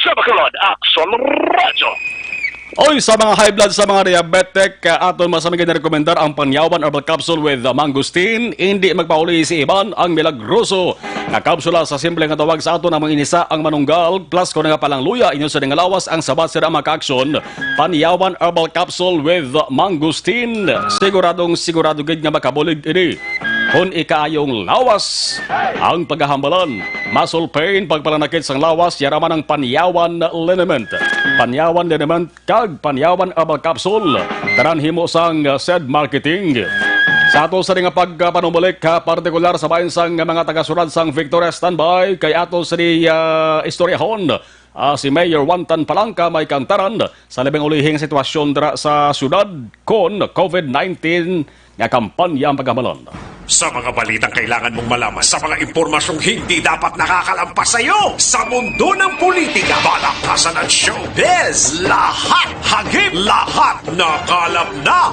sa Bacolod Aksyon Radyo. Oy, sa mga high blood, sa mga diabetic, ah, aton masami gid rekomendar ang Panyawan Herbal Capsule with, ah, Mangosteen. Hindi magpauli si Iban ang milagroso nga kapsula. Sa simple nga tawag sa aton, amo ini sa ang manunggal, plus ko nga palangluya inyo sa nga lawas ang sabat sira makaaksyon. Panyawan Herbal Capsule with Mangosteen. Siguradong sigurado gid nga makabulig ini. Kon ikaayong lawas ang pagahambalan. Muscle pain, pagpalanakit sang lawas, yara man ang Panyawan Liniment. Panyawan Liniment kag Panyawan Herbal Capsule, tanan himo sang Sed Marketing. Sa ato sa nga pagpanumalik, ha, partikular sa bahin sang mga taga-Siyudad sang Victoria, standby kay ato sa di, ah, istoryahon, ah, si Mayor Juan Tan Palangka, may kantaran sa labing ulihing sitwasyon dira sa siyudad kon COVID nineteen nga kampanya ang pagkamalan. Sa mga balitang kailangan mong malaman, sa mga impormasyong hindi dapat nakakalampas sa iyo, sa mundo ng politika, balakasan at showbiz, lahat hagip, lahat nakalap na.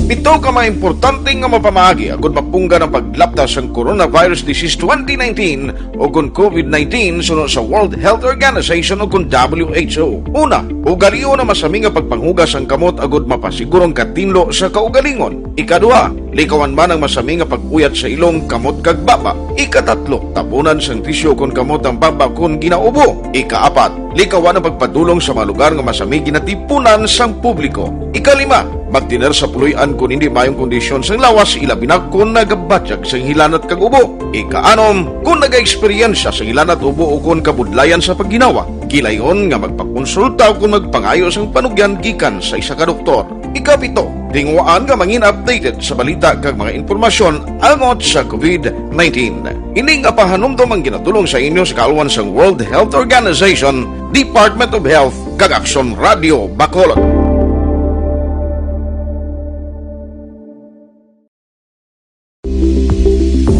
Pito ka mga importante nga mapamaagi agud mapunggan ang paglapta sang coronavirus disease twenty nineteen o kon COVID nineteen suno sa World Health Organization o kon W H O. Una, ugalion ang masami nga pagpanghugas sang kamot agud mapasiguro ang katinlo sa kaugalingon. Ikaduha, likawan man ang masami nga pag-uyat sa ilong, kamot kag baba. Ikatatlo, tabunan sang tisyu kon kamot ang baba kon ginaubo. Ikaapat, likawan ang pagpadulong sa mga lugar nga masami ginatipunan sang publiko. Ikalima, magtener sa puloy-an kon hindi maayong kondisyon sang lawas, ilabi na kon nagabatyag sang hilanat kag ubo. Ikaanom, kon nagaeksperyensya sang hilanat, ubo, o kon kabudlayan sa pagginawa, gilayon nga magpakonsulta o kon magpangayo sang panugyan gikan sa isa ka doktor. Ikapito, tinguhaan nga mangin updated sa balita kag mga impormasyon angot sa COVID nineteen. Ini nga pahanumdom ang ginatulong sa inyo sa kaalwan sang World Health Organization, Department of Health, kag Aksyon Radio Bacolod.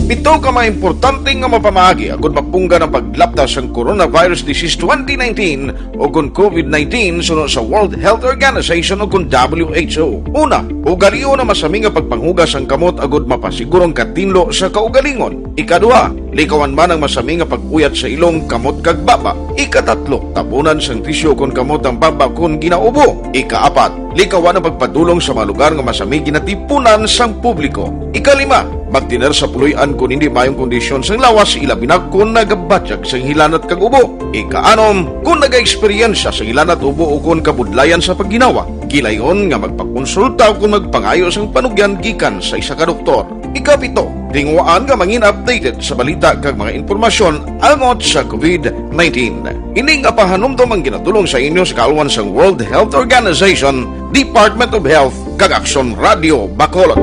Pito ka mga importante nga mapamaagi agud mapunggan ang paglapta sang coronavirus disease twenty nineteen o kon COVID nineteen suno sa World Health Organization o kon W H O. Una, ugalion ang masami nga pagpanghugas sang kamot agud mapasiguro ang katinlo sa kaugalingon. Ikaduha, likawan man ang masami nga pag-uyat sa ilong, kamot kag baba. Ikatatlo, tabunan sang tisyu kon kamot ang baba kon ginaubo. Ikaapat, likawan ang pagpadulong sa mga lugar nga masami ginatipunan sang publiko. Ikalima, magtener sa puloy-an kon hindi maayong kondisyon sang lawas, ilabi na kon nagabatyag sang hilanat kag ubo. Ikaanom, kon nagaeksperyensya sang hilanat, ubo, o kon kabudlayan sa pagginawa, gilayon nga magpakonsulta o kon magpangayo sang panugyan gikan sa isa ka doktor. Ikapito, tinguhaan nga mangin updated sa balita kag mga impormasyon angot sa COVID nineteen. Ini nga pahanumdom ang ginatulong sa inyo sa kaalwan sang World Health Organization, Department of Health, kag Aksyon Radio Bacolod.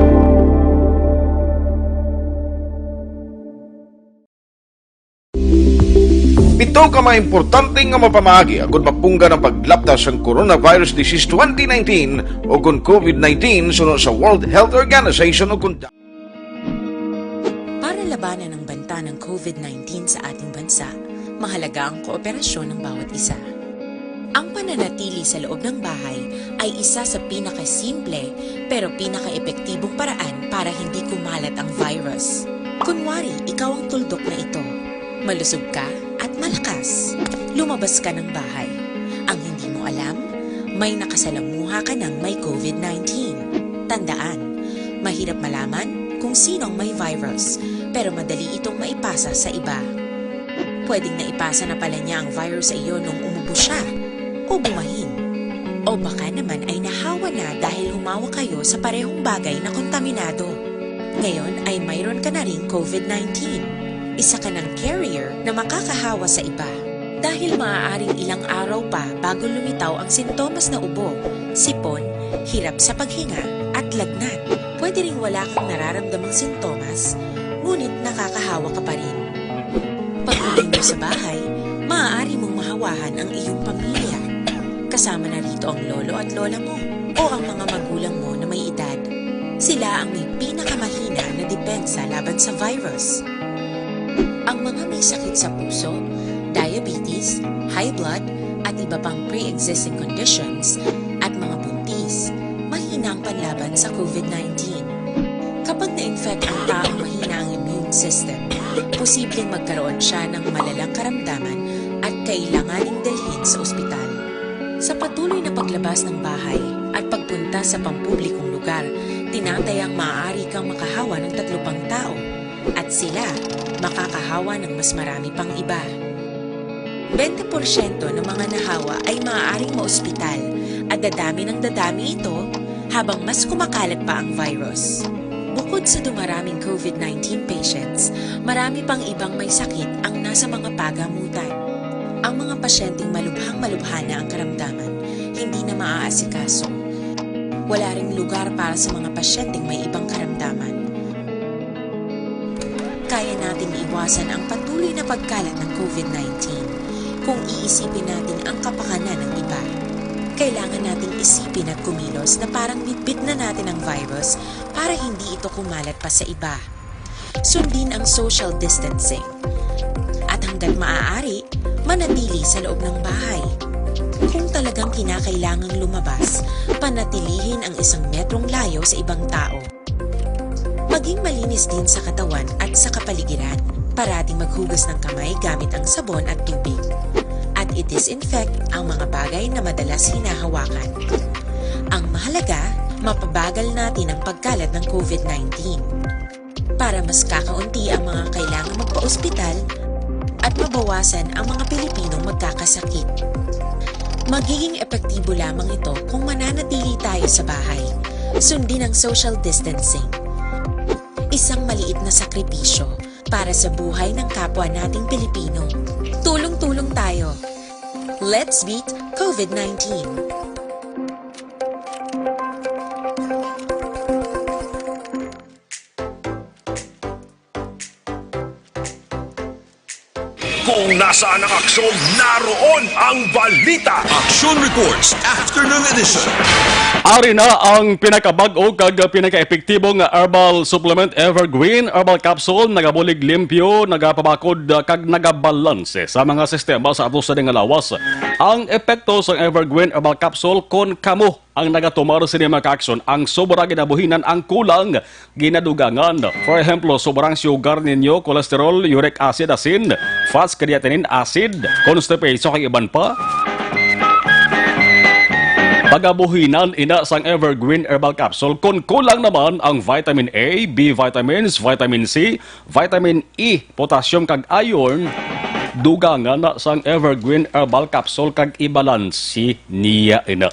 Pito ka mga importante nga mapamaagi agud mapunggan ang paglapta sang coronavirus disease twenty nineteen o kon COVID nineteen suno sa World Health Organization o kon Para labanan ang banta ng COVID nineteen sa ating bansa, mahalaga ang kooperasyon ng bawat isa. Ang pananatili sa loob ng bahay ay isa sa pinakasimple pero pinakaepektibong paraan para hindi kumalat ang virus. Kunwari, ikaw ang tuldok na ito. Malusog ka at malakas. Lumabas ka ng bahay. Ang hindi mo alam, may nakasalamuha ka ng may COVID nineteen. Tandaan, mahirap malaman kung sino ang may virus, pero madali itong maipasa sa iba. Pwedeng naipasa na pala niya ang virus sa iyo nung umubo siya o bumahin. O baka naman ay nahawa na dahil humawak kayo sa parehong bagay na kontaminado. Ngayon ay mayroon ka na ring COVID nineteen. Isa ka ng carrier na makakahawa sa iba. Dahil maaaring ilang araw pa bago lumitaw ang sintomas na ubo, sipon, hirap sa paghinga, at lagnat. Pwede ring wala kang nararamdamang sintomas, ngunit nakakahawa ka pa rin. Pag-uwi mo sa bahay, maaari mong mahawahan ang iyong pamilya. Kasama na rito ang lolo at lola mo o ang mga magulang mo na may edad. Sila ang may pinakamahina na depensa laban sa virus. Ang mga may sakit sa puso, diabetes, high blood, at iba pang pre-existing conditions, at mga buntis, mahina ang panlaban sa COVID nineteen. Kapag na-infect ang taong mahina ang immune system, posibleng magkaroon siya ng malalang karamdaman at kailanganing dalhin sa ospital. Sa patuloy na paglabas ng bahay at pagpunta sa pampublikong lugar, tinatayang maaari kang makahawa ng tatlo pang tao, at sila makakahawa ng mas marami pang iba. Bente porsyento ng mga nahawa ay maaaring maospital, at dadami ng dadami ito habang mas kumakalat pa ang virus. Bukod sa dumaraming COVID nineteen patients, marami pang ibang may sakit ang nasa mga pagamutan. Ang mga pasyenteng malubhang-malubha na ang karamdaman, hindi na maaasikaso. Wala ring lugar para sa mga pasyenteng may ibang karamdaman. Kaya nating iwasan ang patuloy na pagkalat ng COVID nineteen kung iisipin natin ang kapakanan ng iba. Kailangan nating isipin at kumilos na parang bitbit na natin ang virus para hindi ito kumalat pa sa iba. Sundin ang social distancing. At hanggat maaari, manatili sa loob ng bahay. Kung talagang kinakailangang lumabas, panatilihin ang isang metrong layo sa ibang tao. Maging malinis din sa katawan at sa kapaligiran. Parating maghugas ng kamay gamit ang sabon at tubig. At i-disinfect ang mga bagay na madalas hinahawakan. Ang mahalaga, mapabagal natin ang pagkalat ng COVID nineteen. Para mas kakaunti ang mga kailangang magpa-ospital at mabawasan ang mga Pilipinong magkakasakit. Magiging epektibo lamang ito kung mananatili tayo sa bahay. Sundin ang social distancing. Isang maliit na sakripisyo para sa buhay ng kapwa nating Pilipino. Tulong-tulong tayo. Let's beat COVID nineteen. Kung nasaan ang aksyon, naroon ang balita. Action Reports, Afternoon Edition. Ari na ang pinakabag-o kag pinakaepektibo nga herbal supplement, Evergreen Herbal Capsule. Nagabulig limpyo, nagapabakod, uh, kag nagabalanse sa mga sistema sa ato sa nga lawas. Ang epekto sang Evergreen Herbal Capsule kon kamo ang nagatumar sini mga ka-aksyon, ang sobra ginabuhinan, ang kulang ginadugangan. For ehemplo, sobrang sugar ninyo, cholesterol, uric acid, asin, fats, creatinine, acid, constipation, kag iban pa. Pagabuhinan ina sang Evergreen Herbal Capsule kon kulang naman ang vitamin A, B vitamins, vitamin C, vitamin E, potassium, kag iron. Dugangan na sang Evergreen Herbal Capsule kag ibalansi niya ina.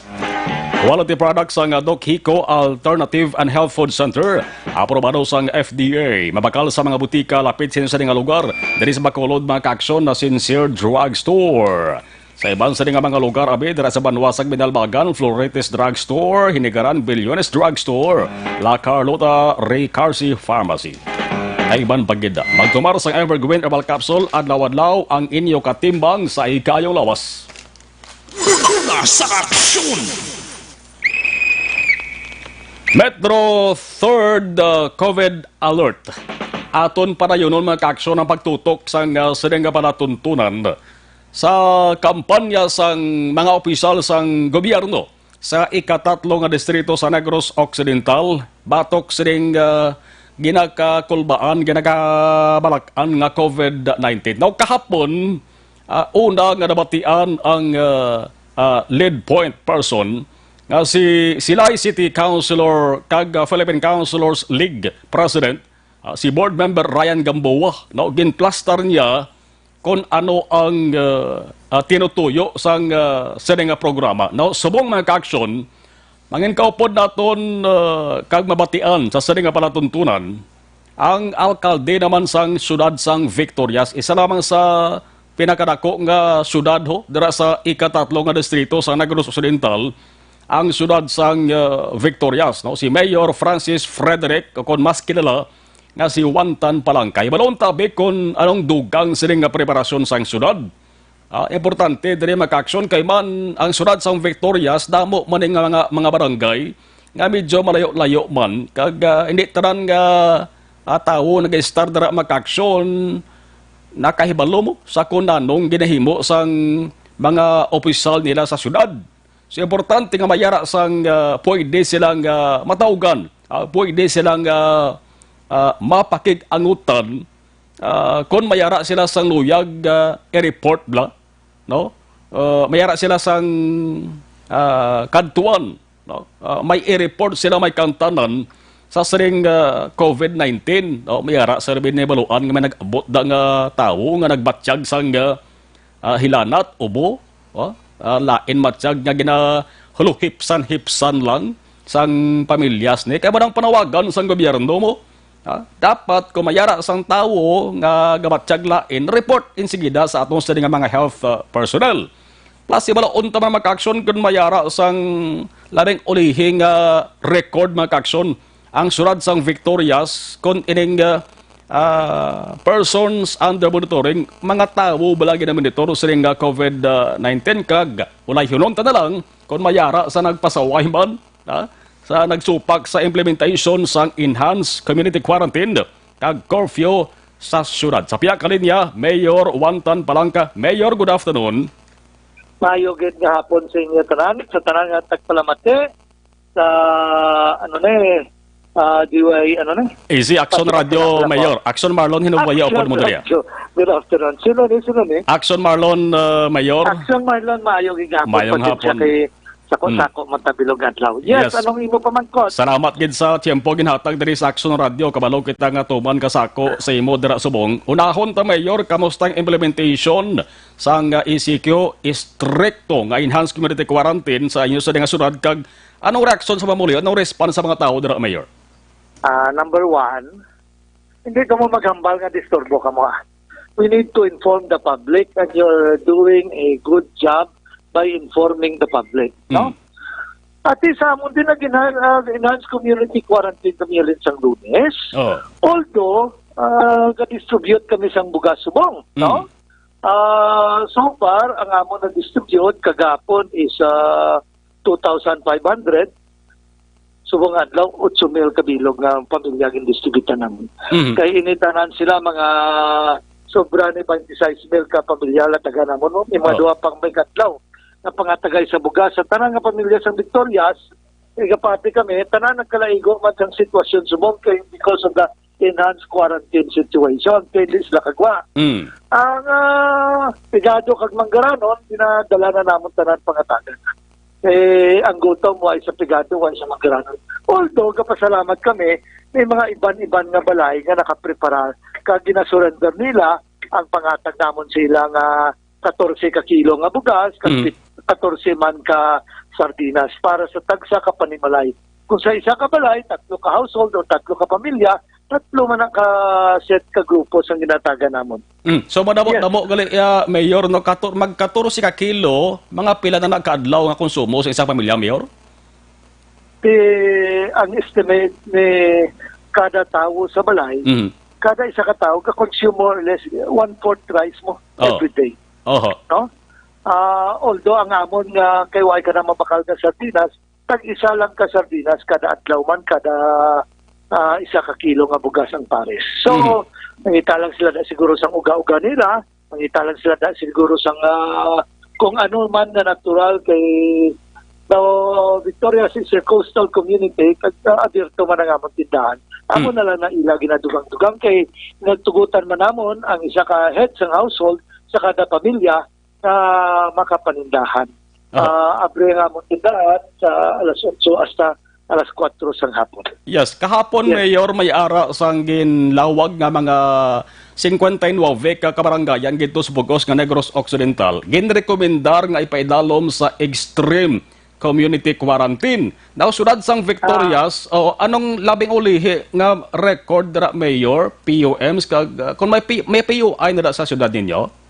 Quality products sang Doc Hico Alternative and Health Food Center. Aprobado sang F D A. Mabakal sa mga butika lapit sini sa nga lugar. Diri sa Bacolod, mga ka-aksyon, na Sincere Drug Store. Sa iban sini nga mga lugar, abi, dira sa banwa sang Binalbagan, Florites Drug Store, Hinigaran, Billones Drug Store, La Carlota, Ricarsi Pharmacy. Ay iban pa gid. Magtumar sang Evergreen Herbal Capsule adlaw-adlaw, ang inyo katimbang sa ikayong lawas. Una sa aksyon. Metro Third, uh, COVID Alert. Aton padayunon, mga ka-aksyon, ang pagtutok sang, uh, sini nga palatuntunan sa kampanya sang mga opisyal sang gobyerno sa ikatatlo nga distrito sa Negros Occidental batok sining, ah, ginakakulbaan, ginakabalak-an nga COVID nineteen. Now, kahapon, ah, una nga nabatian ang, ah, ah, lead point person nga si Silay City Councilor kag, ah, Philippine Councilors League President, ah, si Board Member Ryan Gamboa, no, ginplastar niya kon ano ang, ah, ah, tinutuyo sang, ah, sini nga programa. No, subong, mga ka-aksyon, mangin kaupod naton, ah, kag mabatian sa sini nga palatuntunan, ang alkalde naman sang siyudad sang Victorias, isa lamang sa pinakadako nga siyudad, ho, dira sa ikatatlo nga distrito sa Negros Occidental, ang siyudad sang, ah, Victorias, no? Si Mayor Francis Frederick, o kon mas kilala nga si Juan Tan Palangkay. Balon tabi kon anong dugang sini nga preparasyon sang siyudad. Ah, importante diri, mga ka-aksyon, kay man ang siyudad sang Victorias, damo man ni nga mga, mga barangay nga medyo malayo-layo man, kag, ah, hindi tanan nga, ah, tawo nag-estar dira, mga ka-aksyon, nakahibalo mo sa kung anong ginahimo sang mga opisyal nila sa siyudad. So, importante nga mayara sang, ah, pwede silang, ah, mataugan, ah, pwede silang, ah, ah, mapakig-angutan, ah, kon mayara sila sang luyag, ah, i-report bala, no? Ah, mayara sila sang, ah, kadtuan, no? Ah, may i-report sila, may kantanan sa sining, ah, COVID nineteen, no? Mayara sa rin baluan nga may nag-abot da nga tawo nga nagbatyag sang, ah, ah, hilanat, ubo, oh, ah, lain matyag nga ginahuluhipsan-hipsan lang. sang pamilya sini. Kay mo nang panawagan sang gobyerno mo. Ha? Dapat kung may ara sang tawo nga gabatyag lain, report insigida sa aton sini nga mga health, ah, personnel. Plus, ibalon ta man, mga ka-aksyon, kung may ara sang labing ulihi nga record, mga ka-aksyon, ang syudad sang Victorias, kung ining, ah, ah, persons under monitoring, mga tawo bala ginamonitor sining, ah, COVID nineteen, kag ulay hinon ta na lang kung may ara sa nagpasaway man, ha, sa nagsupak sa implementation sang enhanced community quarantine kag curfew sa syudad. Sa pihak ka linya, Mayor Wantan Palangka. Mayor, good afternoon. Maayo gid nga hapon sa inyo tanan, sa tanan nga tagpalamati sa, ano ni, ah, D Y, ano ni? Easy Action Pati Radio, ako. Mayor. Action Marlon Hinuwaya, Action upod mo diri. Radio. Good afternoon. Sino ni, sino ni? Action Marlon, uh, Mayor. Action Marlon, maayo gid nga hapon. Mayong Pasensya hapon. Kay sako, Mm. sako, Montabilog Adlaw. Yes, Yes. anong imo pamangkot? Salamat gid sa tiyempo ginhatag diri sa Action Radio. Kabalo kita nga tuman ka sako sa imo dira subong. Unahon ta, Mayor, kamusta ang implementation sang, uh, E C Q, istrikto nga enhanced community quarantine sa inyo sa nga syudad, kag anong reaksyon sa mamuli? Anong response sa mga tawo dira, Mayor? Ah, number one, hindi kamo maghambal nga disturbo kamo, ah. We need to inform the public, and you're doing a good job by informing the public, no? Mm. Pati sa amon din nag-enhan-, ah, enhanced community quarantine kami alin sang Lunes. Oh. Although, ah, ga-distribute kami sang bugas subong, no? Mm. Ah, so far, ang amon na-distribute kagapon is, ah, two thousand five hundred. Subong adlaw, otso mil kabilog nga pamilya gindistributan namin. Mhm. Kay ini tanan sila mga sobra ni twenty-six mil ka pamilya latagan namon, no? May mga Oh. duha pang may kadlaw na pangatagay sa bugas sa tanan nga pamilya sa Victorias. Igapati kami, tanan nagkalaigo man sang sitwasyon subong kay because of the enhanced quarantine situation, kay di sila kagwa. Mm. Ang, ah, pigado kag manggaranon, ginadala na namon tanan pangatagan. Eh, ang gutom, wa sa pigado, wa sa manggaranon. Although, gapasalamat kami, may mga iban-iban nga balay nga nakaprepara, kag ginasurrender nila ang pangatag namon sa ila nga katorse ka kilo nga bugas, kag Mm. pit-, katorse man ka sardinas para sa tagsa ka panimalay. Kung sa isa ka balay, tatlo ka household o tatlo ka pamilya, tatlo man ang ka set ka grupo sang ginatagan namon. Mm. So, madamo-damo Yes. gali, ah, Mayor, no? Kator-, mag-katorse ka kilo, mga pila na nagkaadlaw nga konsumo sa isang pamilya, Mayor? Ti, ang estimate ni kada tawo sa balay, Mm. kada isa ka tawo ka-consume more or less one-fourth rice mo Oh. every day. Oho. No? Ah, although ang amon nga kay way ka na mabakal nga sardinas, tag isa lang ka sardinas kada adlaw man, kada, ah, isa ka kilo nga bugas ang pares. So, Mhm. mangita lang sila na siguro sang uga-uga nila, mangita lang sila na siguro sang, ah, kung ano man nga natural kay, no, Victorias is a coastal community, kag, ah, abierto man ang among tindahan. Amo Hmm. na lang na ila ginadugang-dugang kay nagtugutan man namon ang isa ka head sang household sa kada pamilya nga makapanindahan. Ah. Ah, abre nga among tindahan sa alas otso hasta alas kuwatro sang hapon. Yes, kahapon, Yes. Mayor, may ara sang ginlawag nga mga singkwenta y nuwebe ka kabarangayan didto sa bug-os nga Negros Occidental. Ginrekomendar nga ipaidalom sa extreme community quarantine. Now, siyudad sang Victorias, Ah. oh, anong labing ulihi nga record dira, Mayor? P U Ms kag, ah, kung may P-, may P U I na dira sa siyudad ninyo?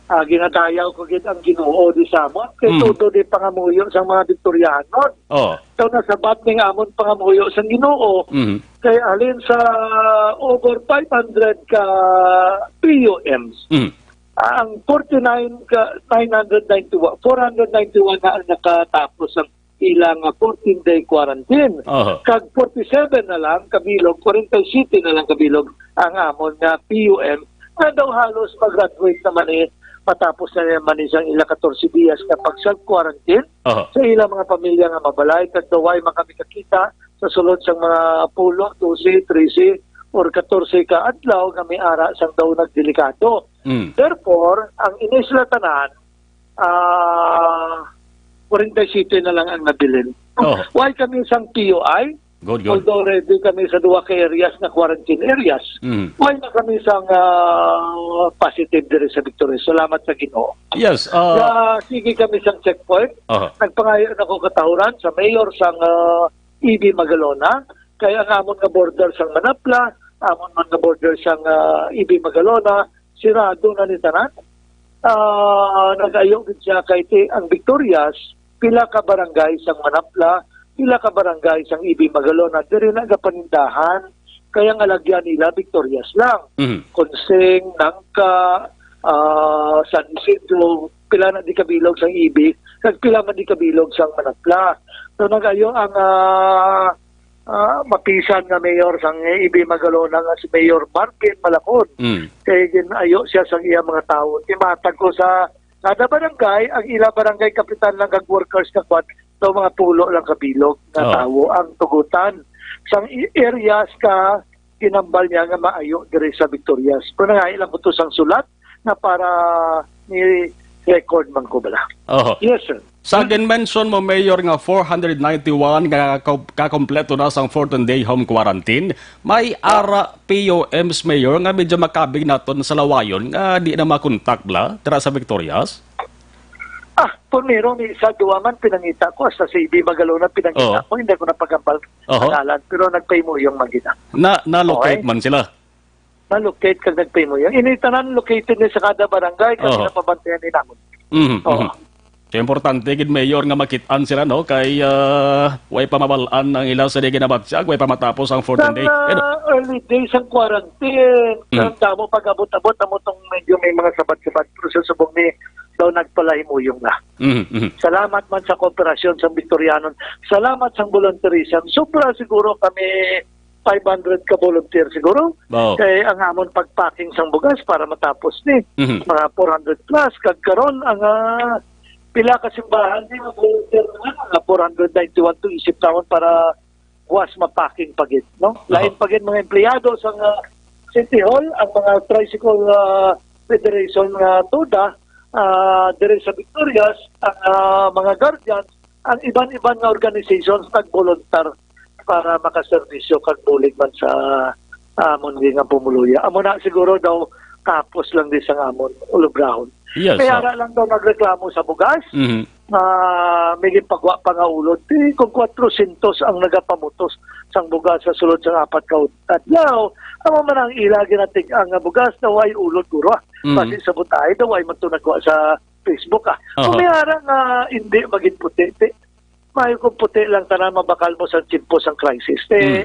Ah, ginadayaw ko gid ang Ginoo di sa amon, kay Mm. todo di pangamuyo sa mga Victorianon. Oh. So, nasabat ning amon pangamuyo sa Ginoo, Mhm. kay halin sa over five hundred ka P U Ms, Mhm. ang forty-nine ka, nine hundred ninety-one, four hundred ninety-one na ang nakatapos ang ila nga fourteen-day quarantine. Aha. Kag forty-seven na lang kabilog, forty-seven na lang kabilog ang amon nga P U M nga daw halos mag-graduate naman eh, matapos na naman isang ila katorse diyas nga pag-self-quarantine Aha. sa ila mga pamilya nga mabalay, kag daw way man kami kakita sa sulod sang mga pulo, dose, trese, or katorse ka adlaw nga may ara sang daw nagdelikado. Mm. Therefore, ang ini sila tanan, ah, forty-seven na lang ang nabilin. Oh. Why kami sang P U I? Good, good. Although ready kami sa duha ka areas nga quarantine areas, Mm. wala na kami sang, ah, positive diri sa Victoria. Salamat sa Ginoo. Yes, ah, Kaya sige kami sang checkpoint. Aha. Nagpangayo na ko katahuran sa mayor sang, ah, E B Magalona. Kaya ang amon nga border sang Manapla, amon man nga border sang, ah, E B Magalona, sirado na ni tanan. Ah, nag-ayo gid siya kay ti-, ang Victorias, pila ka barangay sang Manapla, pila ka barangay sang E B Magalona, diri na gapanindahan. Kaya ang alagyan nila, Victorias lang. Mhm. Kunsing, Nangka, ah, San Isidro, pila na di kabilog sang E B, kag pila man di kabilog sang Manapla. So, nag-ayo ang, ah, ah, mapisan nga mayor sang E B Magalona nga si Mayor Marvin Malacon. Mm. Kay gin-ayo siya sang iya mga tawo. Imatag ko sa kada barangay, ang ila barangay kapitan lang kag workers nga kwan, so mga pulo lang kabilog nga Oh. tawo ang tugutan. Sang i-, areas ka ginambal niya nga maayo diri sa Victorias. Pero nangahi lang ko to sang sulat na para ni record man ko bala. Oho. Yes, sir. Sa Hmm? gin-mention mo, Mayor, nga four hundred ninety-one nga ka-, kakompleto na sang fourteen-day home quarantine, may Ah. ara P O Ms, Mayor, nga medyo makabig naton sa lawayon nga di na makontak bala dira sa Victorias? Ah, primero, may isa, duwa man pinangita ko, hasta sa E B Magalona pinangita Oo. ko, hindi ko napagambal Oho. pangalan, pero nagpahimuyong man gid na. Na, na-locate Okay. man sila? Na-locate kag nagpahimuyong. Ini tanan located ni sa kada barangay, kami Oho. napabantayan ni namon. Mhm, Oo. mhm. So, importante gid, Mayor, nga makit-an sila, no? Kay, ah, way pa mabal-an ang ila sa di ginabatyag, way pa matapos ang fourteen Sa, day. Ano? ah, early days ang quarantine, Mm. ang damo pag-abot-abot, amo tong medyo may mga sabat-sabat, pero sa subong ni daw nagpalahimuyong na. Mhm, mhm. Salamat man sa kooperasyon sa Victorianon. Salamat sa volunteerism. Sobra siguro kami five hundred ka volunteer siguro. Wow. Kay ang amon pagpacking sang bugas para matapos ni, Mhm. mga four hundred plus. Kag karon ang, ah, pila ka simbahan ni mga volunteer na, mga four hundred ninety-one to isip naman para buwas mapacking pa gid, no? Lain Aha. pa gid mga empleyado sa nga City Hall, ang mga tricycle, ah, federation nga tuda, ah, diri sa Victorias, ang, ah, mga guardians, ang iban-iban nga organizations nagboluntar para makaserbisyo kag bulig man sa amon nga pumuluyo. Amo na siguro daw kapos lang di sa amon ulubrahon. Yes, May sir. ara lang daw nagreklamo sa bugas. Mhm. Ah, may ginpagwa pa nga ulod. Di, kung kwatrosyentos ang nagapamutos sang bugas sa sulod sang apat ka adlaw, amo man ang ila ginatig-ang nga bugas na way ulod guro, ah. Mhm. Basi sa butay daw way man to nagwa sa Facebook, ah. Aha. Kung may ara nga hindi magin puti, ti, maayo kung puti lang tanan mabakal mo sa tiyempo sang crisis. Ti, Mhm.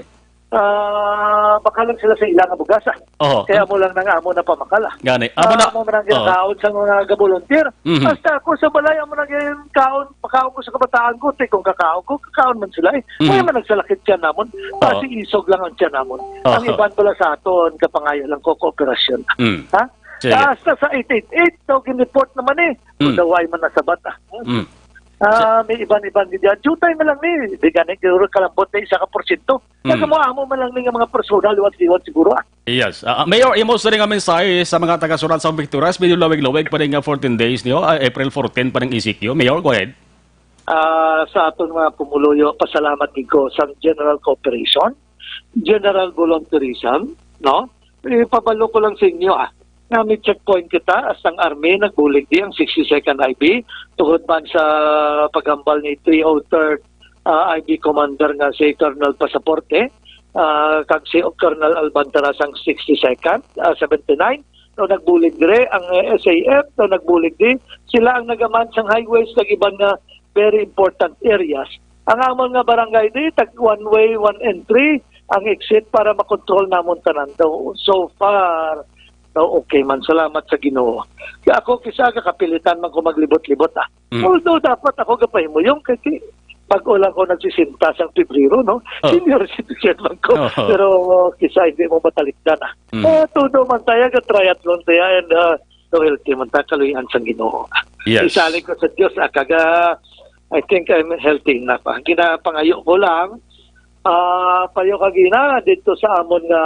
ah, bakal lang sila sa ila nga bugas, ah. Oho. Kaya mo lang nang amo na pamakal, ah. Gani. Amo na. Ah, amo man ang Oh. ginakaon sa mga gabolunteer. Mhm. Hasta ako sa balay, amo na ginkaon, pakaon ko sa kabataan ko, ti kung kakaon ko, kakaon man sila, eh. Mhm. Kaya man nagsalakit siya namon. Oo. Kasi isog lang ang tiyan namon. Oo. Ang iban pala sa aton, kapangayo lang ko, kooperasyon. Mm. Ha? Sige. Hasta sa eight eight eight, daw gin-report naman, eh. Mm. Daw ay man nasabat, ah. Mm. Ah, may iban-iban gid yan. Jutay na lang ni. Di gani, siguro kalambot na isa ka porsyento. Mm. Nagamo-amo man lang ni nga mga persona, liwat-liwat siguro, ah. Yes. Ah, Mayor, imo sa nga mensahe sa mga taga-Surat sa Victorias, medyo lawig-lawig pa rin nga fourteen days niyo, ah, April fourteen pa rin E C Q. Mayor, go ahead. Ah, sa aton mga pumuluyo, pasalamat gid ko sa General Cooperation, General Volunteerism, no? Ipabalo ko lang sa inyo, ah, nga may checkpoint kita, as ang Army, nagbulig di ang sixty-second I B, tungod man sa paghambal ni three oh third, ah, I B Commander nga si Colonel Pasaporte, ah, kag si Colonel Albantaras ang sixty-second, ah, seventy-nine, daw nagbulig dire, ang, eh, S A F, daw nagbulig di, sila ang nagaman sang highways kag iban nga very important areas. Ang amon nga barangay di, tag one way, one entry, ang exit para makontrol namon tanan daw. So far, daw okay man. Salamat sa Ginoo. Kaya ako, kisa ka kapilitan man ko maglibot-libot, ah. Mm. Although dapat ako gapahimuyong kay ti-, pag-o lang ko nagsisinta sang Pebrero, no? Oh. Senior citizen man ko. Oh. Pero, uh, kisa hindi mo matalikdan, ah. Mm. Eh, tudo man tayo, ga-triathlon tayo, and, uh, so healthy man tayo, kaluy-an sang Ginoo. Yes. Isalig ko sa Diyos, ah, kaga, I think I'm healthy enough, ah. Ginapangayo ko lang, ah, payo kagina, dito sa amon nga,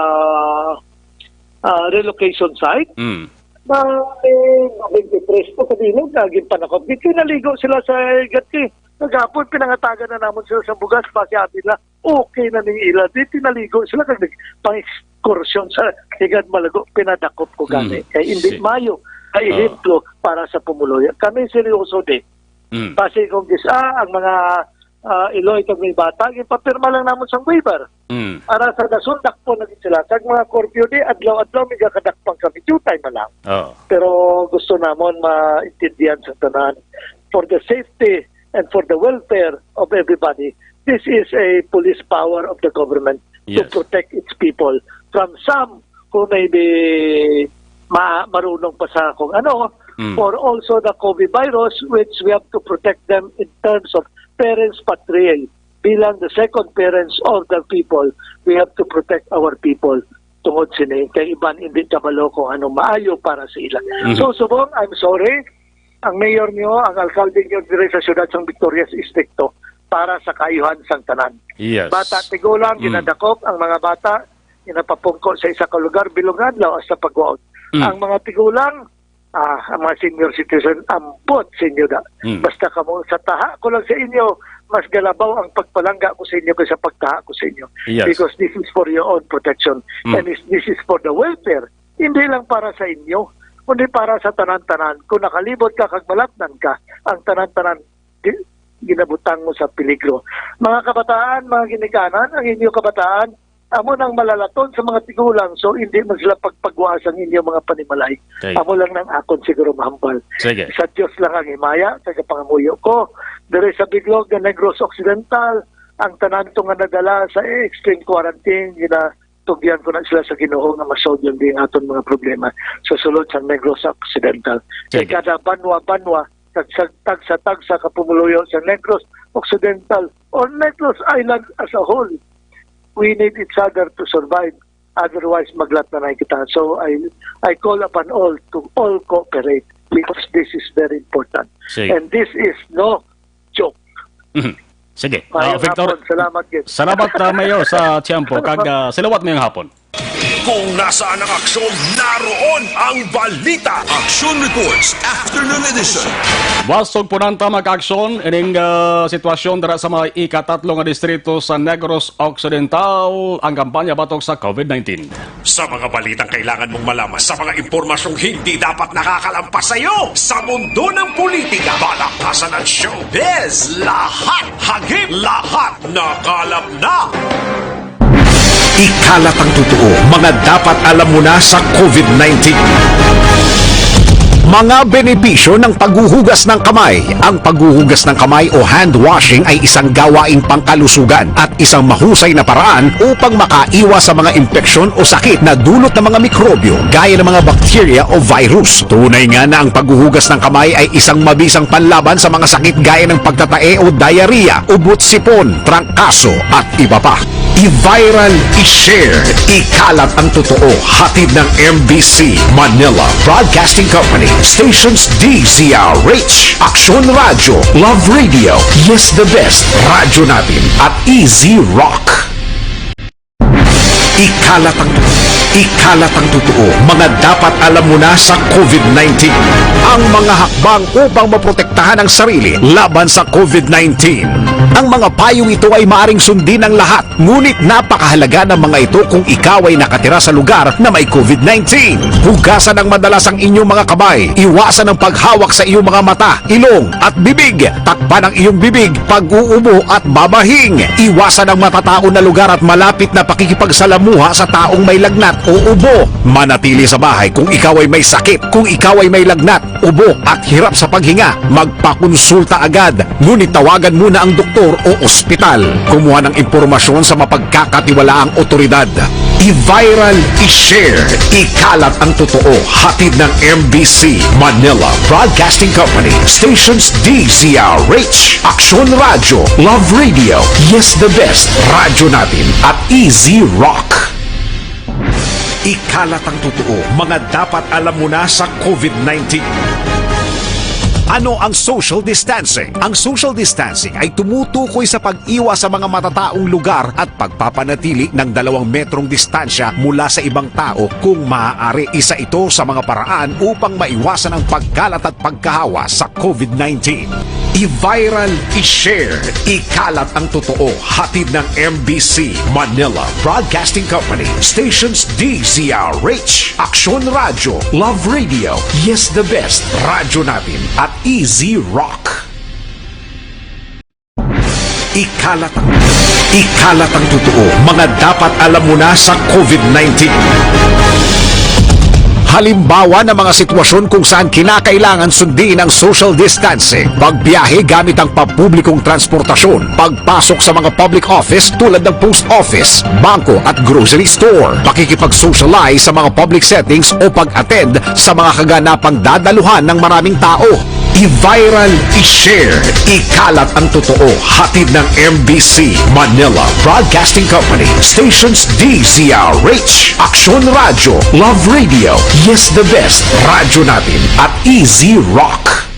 ah, relocation site, Mm. na, eh, twenty-three po sa bilog, naging panakop. Di kinaligo sila sa gati. Kagapon, pinangatagan na namon sila sa bugas, basi abi na. okay na ning ila. Di pinaligo sila kag nagpang-excursion sa Higad Malago, pinadakop ko gani. Mm. Kay hindi Si- maayo nga Ah. ehemplo para sa pumuluyo. Kami seryoso di. Mm. Basi kung gisa ang mga, ah, iloy kag may bata, ginpapirma lang namon sang waiver. Mm. Para sa dason, dakpon na gid sila. Kag mga curfew di, adlaw-adlaw, may gakadakpan kami. Due time na lang. Oo. Pero gusto namon maintindihan sa tanan. For the safety and for the welfare of everybody, this is a police power of the government to Yes. protect its people from some who may be ma-, marunong pa sa kung ano, Mm. or also the COVID virus, which we have to protect them in terms of parents patriae. Bilang the second parents of the people, we have to protect our people tungod sini. Kay iban hindi kabalo kung ano maayo para sa ila. Mhm. So, subong, I'm sorry, ang mayor niyo, ang alkalde niyo dire sa siyudad sang Victorias, estrikto para sa kaayuhan sang tanan. Yes. Bata, tigulang, Mm. ginadakop ang mga bata, ginapapungko sa isa ka lugar, bilog nga adlaw hasta pagwaon. Mm. Ang mga tigulang, ah, ang mga senior citizen, ambot sa inyo da. Mm. Basta kamo, sa taha ko lang sa inyo, mas galabaw ang pagpalangga ko sa inyo kaysa pagtaha ko sa inyo. Yes. Because this is for your own protection. Mm. And is, this is for the welfare. Hindi lang para sa inyo, kundi para sa tanan-tanan. Kung nakalibot ka kag malabnan ka, ang tanan-tanan di, ginabutang mo sa peligro. Mga kabataan, mga ginikanan, ang inyo kabataan, amo nang malalaton sa mga tigulang, so hindi man sila pagpagwa sang inyo mga panimalay. Okay. Amo lang nang akon siguro mahambal. Sige. Sa Dios lang ang himaya, tagapangamuyo ko. Diri sa Biglog nga Negros Occidental, ang tanan to nga nadala sa extreme quarantine, ginatugyan ko na sila sa Ginoo nga masolve yun din aton mga problema sa sulod sa Negros Occidental. Sige. Kay kada banwa-banwa, tagsa-, tagsa-tagsa ka pumuluyo sa Negros Occidental or Negros Island as a whole, we need each other to survive. Otherwise, maglatnanay kita. So, I, I call upon all to all cooperate because this is very important. Sige. And this is no joke. Mhm. Sige. Ah, Mayong Victor, hapon. Salamat, Gid. Salamat, ah, Mayor, sa tiyempo. Kag, ah, salawat mayong hapon. Kung nasaan ang aksyon, naroon ang balita. Action Reports, Afternoon Edition. Basog po nang tama ka aksyon, ining, ah, sitwasyon dira sa mga ikatatlo nga distrito sa Negros Occidental, ang kampanya batok sa COVID nineteen. Sa mga balitang kailangan mong malaman, sa mga impormasyong hindi dapat nakakalampas sa iyo, sa mundo ng politika, palakpasan at showbiz, lahat hagip, lahat nakalap na. Ikalat ang totoo, mga dapat alam mo na sa COVID nineteen. Mga benepisyo ng paghuhugas ng kamay. Ang paghuhugas ng kamay o hand washing ay isang gawaing pangkalusugan at isang mahusay na paraan upang makaiwas sa mga impeksyon o sakit na dulot ng mga mikrobyo gaya ng mga bakterya o virus. Tunay nga na ang paghuhugas ng kamay ay isang mabisang panlaban sa mga sakit gaya ng pagtatae o diarrhea, ubot sipon, trangkaso, at iba pa. I-viral, i-share, ikalat ang totoo. Hatid ng M B C Manila Broadcasting Company, stations D Z R H, Aksyon Radyo, Love Radio, Yes the Best, Radyo Natin, at Easy Rock. Ikalat ang, ikalat ang totoo, mga dapat alam mo na sa COVID nineteen. Ang mga hakbang upang maprotektahan ang sarili laban sa COVID nineteen. Ang mga payong ito ay maaring sundin ng lahat, ngunit napakahalaga ng mga ito kung ikaw ay nakatira sa lugar na may COVID nineteen. Hugasan ng madalas ang inyong mga kamay. Iwasan ang paghawak sa iyong mga mata, ilong, at bibig. Takpan ang iyong bibig pag-uubo at babahing. Iwasan ang matataon na lugar at malapit na pakikipagsalamuha sa taong may lagnat o ubo. Manatili sa bahay kung ikaw ay may sakit. Kung ikaw ay may lagnat, ubo, at hirap sa paghinga, magpakonsulta agad. Ngunit tawagan muna ang doktor o ospital. Kumuha ng impormasyon sa mapagkakatiwalaang otoridad. I-viral, i-share, ikalat ang totoo. Hatid ng M B C Manila Broadcasting Company, stations D Z R H, Aksyon Radyo, Love Radio, Yes the Best, Radyo Natin, at Easy Rock. Ikalat ang totoo, mga dapat alam mo na sa COVID nineteen. Ano ang social distancing? Ang social distancing ay tumutukoy sa pag-iwas sa mga matataong lugar at pagpapanatili ng dalawang metrong distansya mula sa ibang tao. Kung maaari, isa ito sa mga paraan upang maiwasan ang pagkalat at pagkahawa sa COVID nineteen. I-viral, i-share, ikalat ang totoo. Hatid ng M B C Manila Broadcasting Company. Stations D Z R H, Aksyon Radyo, Love Radio, Yes the Best, Radyo Natin, at Easy Rock. Ikalat ang, ikalat ang totoo, mga dapat alam mo na sa COVID nineteen. Halimbawa ng mga sitwasyon kung saan kinakailangan sundin ang social distancing, pagbiyahe gamit ang pampublikong transportasyon, pagpasok sa mga public office tulad ng post office, bangko at grocery store, pakikipag-socialize sa mga public settings o pag-attend sa mga kaganapang dadaluhan ng maraming tao. I-viral, i-share, ikalat ang totoo. Hatid ng M B C Manila Broadcasting Company, Stations D Z R H, Aksyon Radyo, Love Radio, Yes the Best, Radyo Natin, at Easy Rock.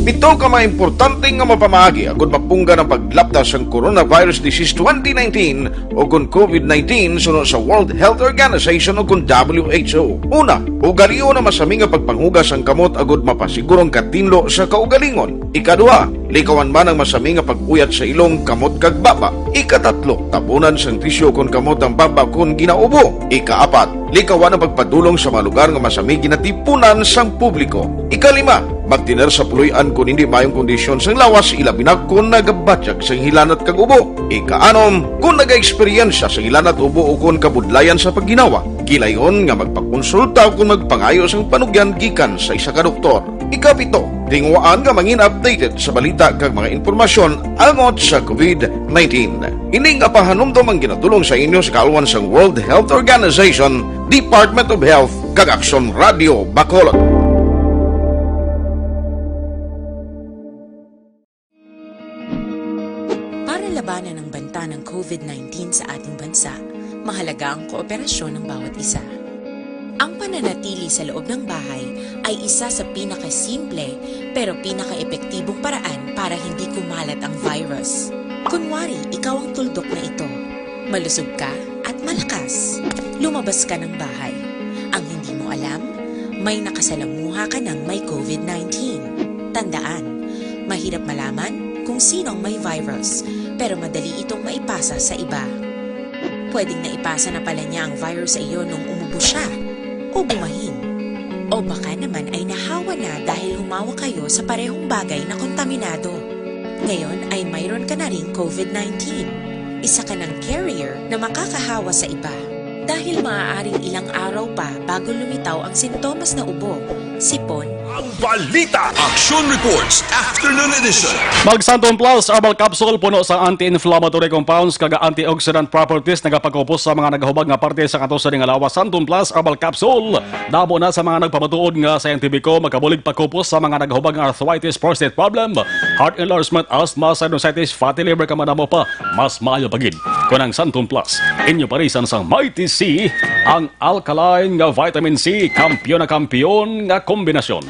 Pito ka mga importante nga mapamaagi agud mapunggan ang paglapta sang coronavirus disease twenty nineteen o kon COVID nineteen suno sa World Health Organization o kon W H O. Una, ugalion ang masami nga pagpanghugas sang kamot agud mapasiguro ang katinlo sa kaugalingon. Ikaduha, likawan man ang masami nga pag-uyat sa ilong, kamot kag baba. Ikatatlo, tabunan sang tisyu kon kamot ang baba kon ginaubo. Ikaapat, likawan ang pagpadulong sa mga lugar nga masami ginatipunan sang publiko. Ikalima, magtener sa puloy-an kon hindi maayong kondisyon sang lawas, ilabi na kon nagabatyag sang hilanat kag ubo. Ikaanom, kon nagaeksperyensya sang hilanat, ubo, o kon kabudlayan sa pagginawa, gilayon nga magpakonsulta o kon magpangayo sang panugyan gikan sa isa ka doktor. Ikapito, tinguhaan nga mangin updated sa balita kag mga impormasyon angot sa COVID nineteen. Ini nga pahanumdom ang ginadul-ong sa inyo sa kaalwan sang World Health Organization, Department of Health, kag Aksyon Radio Bacolod. Para labanan ang banta ng COVID nineteen sa ating bansa, mahalaga ang kooperasyon ng bawat isa. Ang pananatili sa loob ng bahay ay isa sa pinakasimple pero pinakaepektibong paraan para hindi kumalat ang virus. Kunwari, ikaw ang tuldok na ito. Malusog ka at malakas. Lumabas ka ng bahay. Ang hindi mo alam, may nakasalamuha ka ng may COVID nineteen. Tandaan, mahirap malaman kung sino ang may virus, pero madali itong maipasa sa iba. Pwedeng naipasa na pala niya ang virus sa iyo nung umubo siya o bumahin. O baka naman ay nahawa na dahil humawak kayo sa parehong bagay na kontaminado. Ngayon ay mayroon ka na ring COVID nineteen. Isa ka ng carrier na makakahawa sa iba. Dahil maaaring ilang araw pa bago lumitaw ang sintomas na ubo, sipon, Ang balita, Action Reports, Afternoon Edition. Mag Santon Plus Herbal Capsule, puno sa anti-inflammatory compounds kag antioxidant properties, nagapakupos sa mga nagahubag nga parte sa katusa ning alawas. Santon Plus Herbal Capsule, damo na sa mga nagpamatuod nga siyentipiko, makabulig pakupos sa mga nagahubag nga arthritis, prostate problem, heart enlargement, asthma, sinusitis, fatty liver, kag madamo pa. Mas maayo pa gid kon ang Santon Plus inyo parisan sang Mighty C, ang alkaline nga vitamin C, kampiyon na kampiyon nga kombinasyon.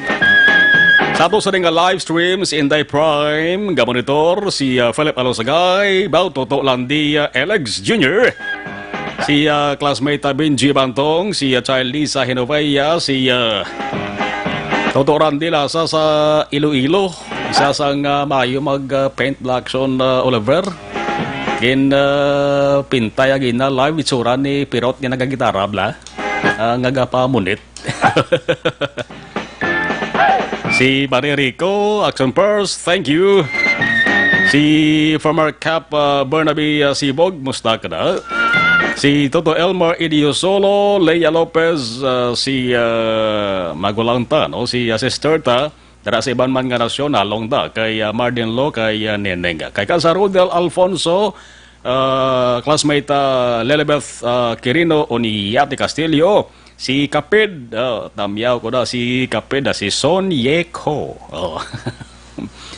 Sa ato sa nga live stream, si Inday Prime, ga-monitor si, ah, Philip Alosagay, Bao Toto Landia, Alex Junior, si, ah, classmate, ah, Benji Bantong, si, ah, Child Lisa Hinovea, si, ah, Toto Randy Lasa sa Iloilo, isa sang, ah, maayo mag, ah, paint, Blackson, ah, Oliver. Gin, ah, pintay ang ina live itsura ni Pirot nga nagagitara, bla. Ah, nga gapamunit. Si Pare Rico, Action Purse, thank you. Si former Cap, ah, Bernabe, ah, Sibog, musta ka na? Si Toto Elmar Idiosolo, Leia Lopez, ah, si, ah, magulang ta, no? Si, ah, sister ta, dara sa iban man nga nasyon, halong da, kay, ah, Mardin Lo, kay, ah, Neneng. Kay ka sa Rodel Alfonso, ah, classmate, ah, Lilibeth, ah, Quirino, o ni Yati Castillo, si Kapid, ah, tamyaw ko na, si Kapid, ah, si Son Yeko. Oh.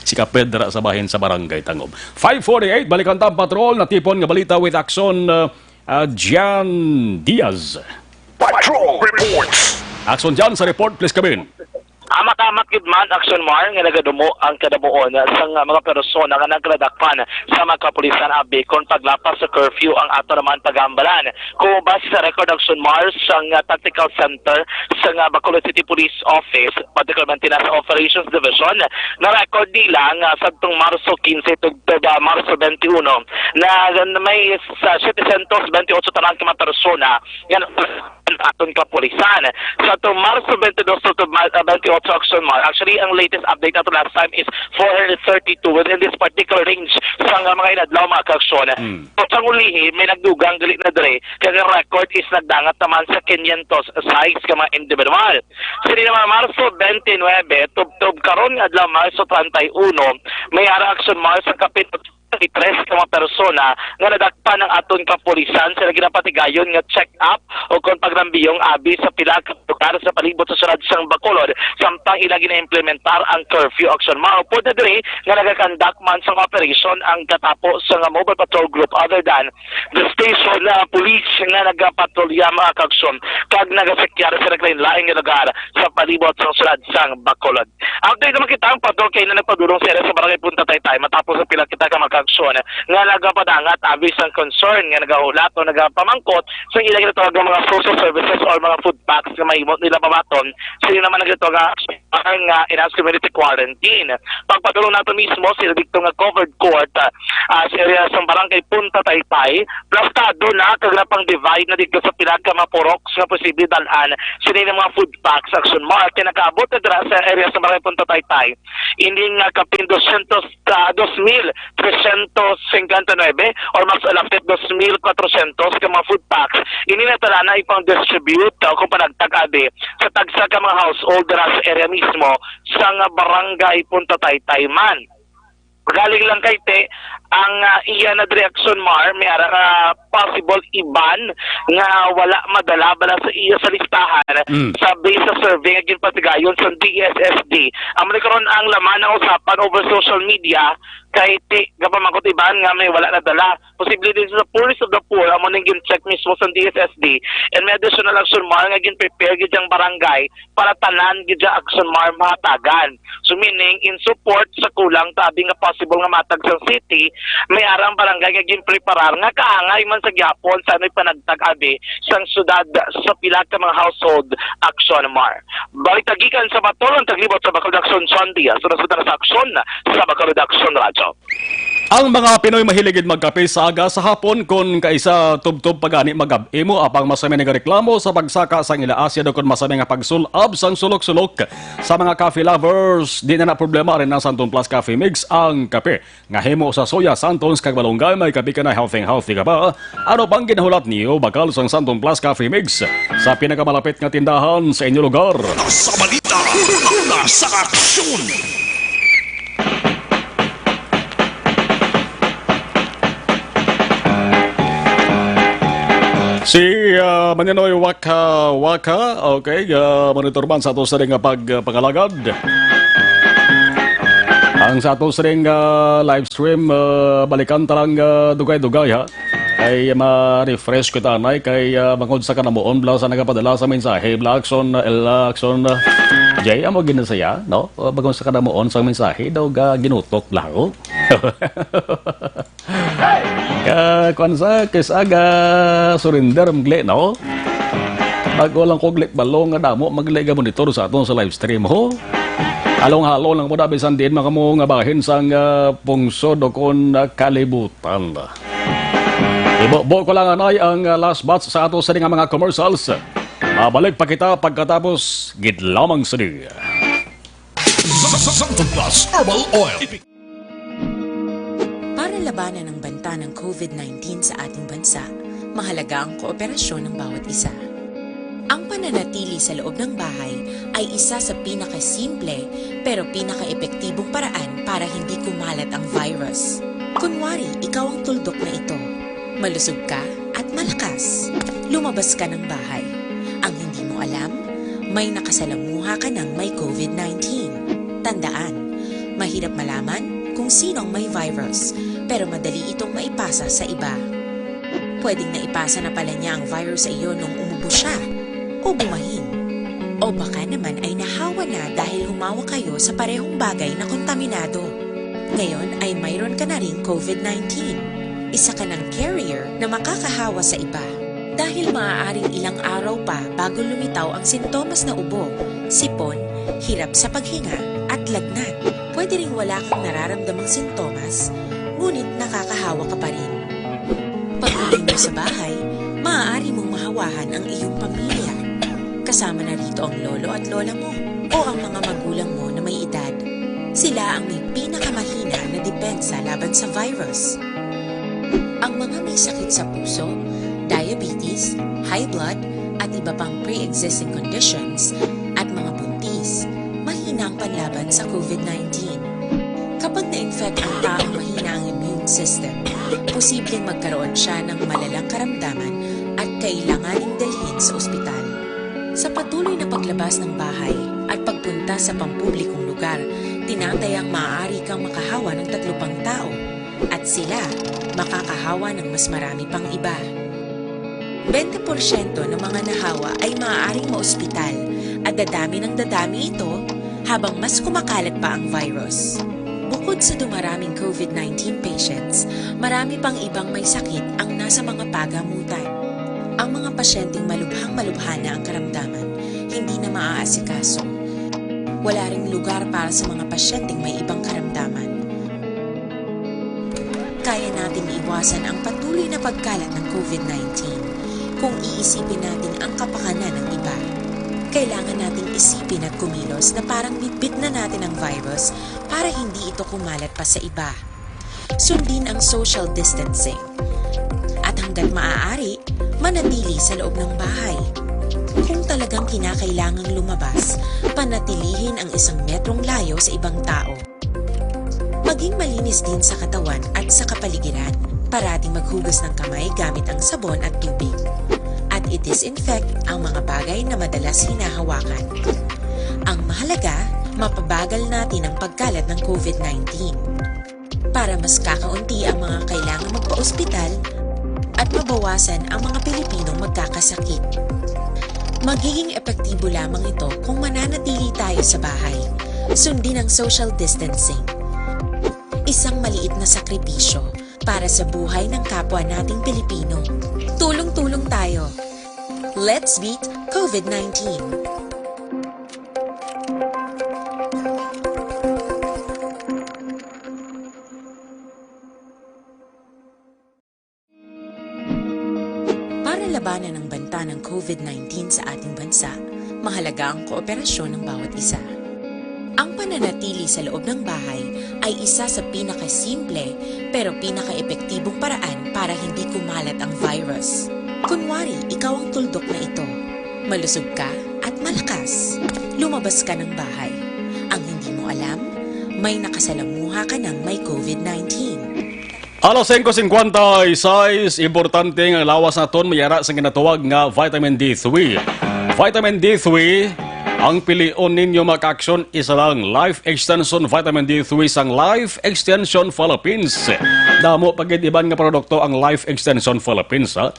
Si Kapid, dara sa bahin sa Barangay Tangob. Five forty-eight, balikan ta ang patrol, natipon nga balita with Action, ah, ah, Jan Diaz. Patrol Reports. Action Jan sa report, please come in. Amat-amat gid man, Action Mar, nga nagadumo ang kadamuon sang mga persona nga nagkadakpan sa mga kapulisan abi kon paglapas sa curfew ang ato naman pag-ambalan. Kung base sa record, Action Mar, sang, ah, Tactical Center sang, ah, Bacolod City Police Office, particularmente na sa Operations Division, na record nila nga sadtong Marso quince tubtob, ah, Marso twenty-one, na, na may sa setecientos veintiocho tanan ka mga persona nga aton kapulisan. Sa atong Marso twenty-two to Mar-, ah, twenty-eight, Action Mar. Actually, ang latest update nato last time is four hundred thirty-two within this particular range sa nga mga inadlaw, mga ka-action. Mm. So, sa ulihi, may nagdugang gali na dire, kaya ang record is nagdangat naman sa quinientos sais ka mga individual. Sini naman Marso twenty-nine, tubtob karon nga adlaw, Marso treinta y uno, may ara, Action Mar, sa kapin tres ka mga persona nga nadakpan ng aton kapulisan. Sila ginapatigayon nga check up o kon pagrambiyong abi sa pila ka lugar sa palibot sa syudad sang Bacolod, samtang ila ginaimplementar ang curfew, Action Mar. Upod na diri nga nagakandak man sang operation ang katapo sa nga mobile patrol group other than the station, ah, police nga nagapatrolya, mga ka-action, kag nagasekyar sa naglain-lain nga lugar sa palibot sa syudad sang Bacolod. Update naman kita, ang patrol kay na nagpadulong sa area sa Barangay Punta Taytay matapos ang pila kita ka mga ka-action nga nagapadangat abi sang concern nga nagahulat o nagapamangkot sa ila ginatawag nga mga social services or mga food packs nga mahimo nila pabaton. Sila naman nagatuo nga, nga enhanced community quarantine. Pagpadulong nato mismo sila dito nga covered court, ah, ah, sa area sa Barangay Punta Taytay, plastado na kag napang-divide na dito sa pila ka mga purok nga posible dal-an sini nga mga food packs, Action Mar, kay nakaabot na dira sa area sa Barangay Punta Taytay. Ini nga kapin dosyentos, ah, dos mil tresyentos singkwenta y nuebe or mas lapit dos mil kwatrosyentos ka mga food packs. Ini na tala na ipang-distribute o kung panagtag abi sa tagsa ka mga household dira sa area mismo sa nga barangay Punta Taytay man. Galing lang kay te, ang, ah, iya na diri, Action Mar, may ara nga possible iban nga wala madala bala sa iya sa listahan. Mm. Sa base sa survey nga ginpatigayon sa D S S D. Amo ni karon ang laman ng usapan over social media kay te, gapamangkot iban nga may wala nadala. Posible din sa poorest of the poor, amo ning gin-check mismo sa D S S D. And may additional, Action Mar, nga gin-prepare gid ang barangay para tanan gid sa, Action Mar, mahatagan. So, meaning, in support sa kulang ta abi nga possible nga matag sa city, may ara ang barangay nga ginpreparar nga kaangay man sa gihapon sa ano'y panagtag abi sang syudad sa pila ka mga household, Action Mar. Balita gikan sa Bacolod, taglibot sa Bacolod Action, John Diaz, sa resulta sa Action sa Bacolod Action Radyo. Ang mga Pinoy mahilig gid magkape sa aga, sa hapon, kon kaisa tubtob pa gani magab-i mo, apang masami nagareklamo sa pagsaka sang ila asid o kon masami nga pagsul-ab sang sulok-sulok sa mga coffee lovers. Di na na problema, ari na Santon Plus Coffee Mix, ang kape nga himo sa soya, Santon kag malunggay. May kape ka na, healthy, healthy ka pa. Ano pang ginahulat niyo bakal sang Santon Plus Coffee Mix sa pinakamalapit nga tindahan sa inyo lugar? Sa balita, una sa aksyon. Si, ah, Maninoy Waka Waka, okay, ah, monitor man sa ato sa nga pagpangalagad. Ang sa ato sa nga live stream, ah, balikan ta lang, ah, dugay-dugay, ha. Kay ma-refresh ko tanay kay, ah, bangod sa kanamuon bala sa nagapadala sa mensahe, bala Action, ah, El, ah, Action, ah, J, amo ginasaya, no? Ah, bangod sa kanamuon sa mensahe daw ga ginutok bala ako. Ka, kwan sa, kis aga surrender, mgli, no? Bago lang ko glik balong nga damo, magli ga monitor sa aton sa live stream, ho. Halong-halong lang mo na bisan diin man kamo nga bahin sang, ah, pungsod o kon, ah, kalibutan. Ibubo ko lang anay ang, ah, last batch sa ato sa nga mga commercials. Mabalik pa kita pagkatapos gid lamang sini. Santon Plus Herbal Oil. Para labanan ang banta ng covid nineteen sa ating bansa, mahalaga ang kooperasyon ng bawat isa. Ang pananatili sa loob ng bahay ay isa sa pinakasimple pero pinakaepektibong paraan para hindi kumalat ang virus. Kunwari, ikaw ang tuldok na ito. Malusog ka at malakas. Lumabas ka ng bahay. Ang hindi mo alam, may nakasalamuha ka ng may covid nineteen. Tandaan, mahirap malaman kung sino ang may virus, pero madali itong maipasa sa iba. Pwedeng naipasa na pala niya ang virus sa iyo nung umubo siya o bumahin. O baka naman ay nahawa na dahil humawa kayo sa parehong bagay na kontaminado. Ngayon ay mayroon ka na ring COVID nineteen. Isa ka ng carrier na makakahawa sa iba. Dahil maaaring ilang araw pa bago lumitaw ang sintomas na ubo, sipon, hirap sa paghinga, at lagnat, pwede ring wala kang nararamdamang sintomas, ngunit nakakahawa ka pa rin. Pag-uwi mo sa bahay, maaari mong mahawahan ang iyong pamilya. Kasama na rito ang lolo at lola mo o ang mga magulang mo na may edad. Sila ang may pinakamahina na depensa laban sa virus. Ang mga may sakit sa puso, diabetes, high blood, at iba pang pre-existing conditions, at mga buntis, mahina ang panlaban sa COVID nineteen. Kapag na-infect ang taong mahina ang immune system, posibleng magkaroon siya ng malalang karamdaman at kailanganing dalhin sa ospital. Sa patuloy na paglabas ng bahay at pagpunta sa pampublikong lugar, tinatayang maaari kang makahawa ng tatlo pang tao at sila makakahawa ng mas marami pang iba. Bente porsyento ng mga nahawa ay maaaring maospital at dadami ng dadami ito habang mas kumakalat pa ang virus. Bukod sa dumaraming COVID nineteen patients, marami pang ibang may sakit ang nasa mga pagamutan. Ang mga pasyenteng malubhang-malubha na ang karamdaman, hindi na maaasikaso. Wala ring lugar para sa mga pasyenteng may ibang karamdaman. Kaya nating iwasan ang patuloy na pagkalat ng COVID nineteen kung iisipin natin ang kapakanan ng iba. Kailangan nating isipin at kumilos na parang bitbit na natin ang virus para hindi ito kumalat pa sa iba. Sundin ang social distancing. At hanggat maaari, manatili sa loob ng bahay. Kung talagang kinakailangang lumabas, panatilihin ang isang metrong layo sa ibang tao. Maging malinis din sa katawan at sa kapaligiran. Parating maghugas ng kamay gamit ang sabon at tubig. At i-disinfect ang mga bagay na madalas hinahawakan. Ang mahalaga, mapabagal natin ang pagkalat ng COVID nineteen. Para mas kakaunti ang mga kailangang magpa-ospital at mabawasan ang mga Pilipinong magkakasakit. Magiging epektibo lamang ito kung mananatili tayo sa bahay. Sundin ang social distancing. Isang maliit na sakripisyo para sa buhay ng kapwa nating Pilipino. Tulong-tulong tayo. Let's beat COVID nineteen. Para labanan ang banta ng COVID nineteen sa ating bansa, mahalaga ang kooperasyon ng bawat isa. Ang pananatili sa loob ng bahay ay isa sa pinakasimple pero pinakaepektibong paraan para hindi kumalat ang virus. Kunwari, ikaw ang tuldok na ito. Malusog ka at malakas. Lumabas ka ng bahay. Ang hindi mo alam, may nakasalamuha ka ng may COVID nineteen. Alas singko singkwenta y seis, importante nga lawas naton mayara sa ginatawag nga vitamin D three. Vitamin D three, ang pilion ninyo, mga ka-aksyon, isa lang, Life Extension Vitamin D three sang Life Extension Philippines. Damo pa gid iban nga produkto ang Life Extension Philippines, ha?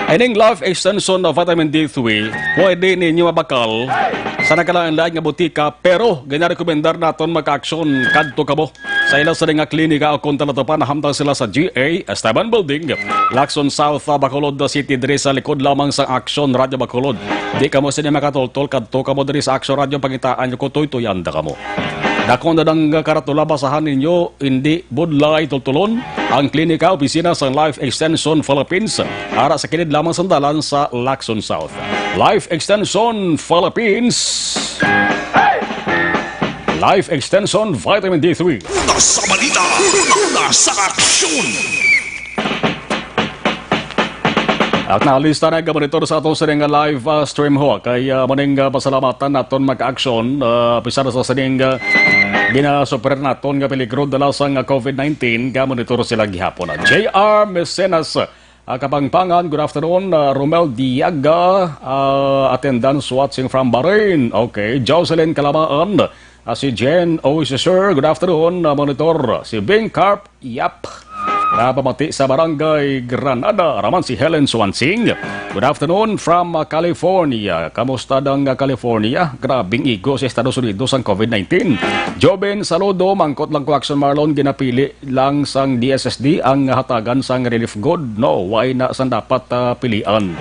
Ining Life Extension na Vitamin D three, pwede ninyo mabakal sa nagkalain-lain nga botika, pero ginarekomendar naton, mga ka-aksyon, kadto kamo sa ila sini nga klinika o kung talatupan, nahamtang sila sa G A Esteban Building, Lacson South, ah, Bacolod City, diri sa likod lamang sa Action Radio Bacolod. Di kamo sini makatultol, kadto kamo diri sa Action Radio, pangitaan nyo ko, tuytuyan da kamo. Dakon na dang karatula, basahan ninyo, hindi budlay tultulon. Ang klinika, opisina sa Life Extension Philippines, ara sa kilid lamang sang dalan sa Lacson South. Life Extension Philippines. Life Extension Vitamin D three. Una sa balita, una sa aksyon. At nalista na nga monitor sa aton sini nga live, ah, stream ho. Kay, ah, maning, ah, pasalamatan naton, mga ka-aksyon, ah, pisar sa sining, ah, ginasuffer naton nga peligro dala sang, ah, COVID nineteen, nga monitor sila gihapon. Ah, J R Mecenas, ah, Kapangpangan, good afternoon. Ah, Romel Diaga, ah, attendance watching from Bahrain. Okay, Jocelyn Kalamaan, ah, si Jen Oisisur, good afternoon. Ah, monitor, si Bing Carp, yap. Napamati sa Barangay Granada, raman si Helen Suansing. Good afternoon from, uh, California. Kamusta dang, uh, California? Grabing igo sa Estados Unidos ang covid nineteen. Joven, saludo. Mangkot lang ko, Action Marlon, ginapili lang sang D S S D ang hatagan sang relief good. No, why na sang dapat, uh, pilian?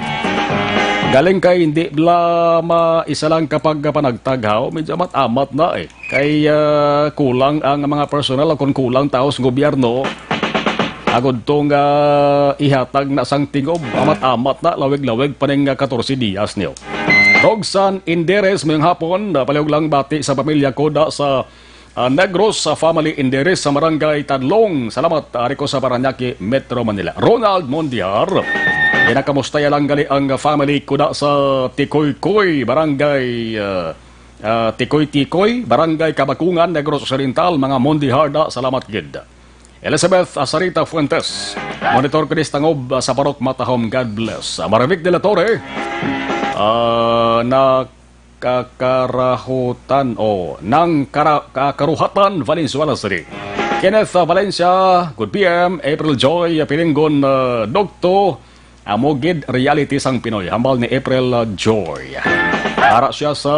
Galing kay hindi bla ma isa lang kapag panagtaghaw, medyo amat-amat na eh. Kay, ah, kulang ang mga personal o kung kulang tao sa gobyerno, agod to nga ihatag na sang tingob, amat-amat na, lawig-lawig pa ning, ah, katorse diyas niyo. Roxanne Inderes, mayong hapon, ah, palihog lang bati sa pamilya ko da sa, ah, Negros, sa family Inderes sa Barangay Tadlong. Salamat, ari ko sa Parañaque, Metro Manila. Ronald Mondiar, kinakamusta ya lang gali ang family ko da sa Tikoykoy, Barangay, ah, ah, Tikoy-Tikoy, Barangay Kabakungan, Negros Occidental, mga Mondi Harda, salamat gid. Elizabeth Asarita Fuentes, monitor ko dis tangob, ah, sa Parok Matahom, God bless. Ah, Marivic de la Torre, ah, na kakarahutan, o, nang kara-, ka-, Karuhatan, Valenzuela City. Kenneth, ah, Valencia, good P M. April Joy, ah, Pilinggon, ah, Dokto, amo gid reality sang Pinoy, hambal ni April, uh, Joy. Ara siya sa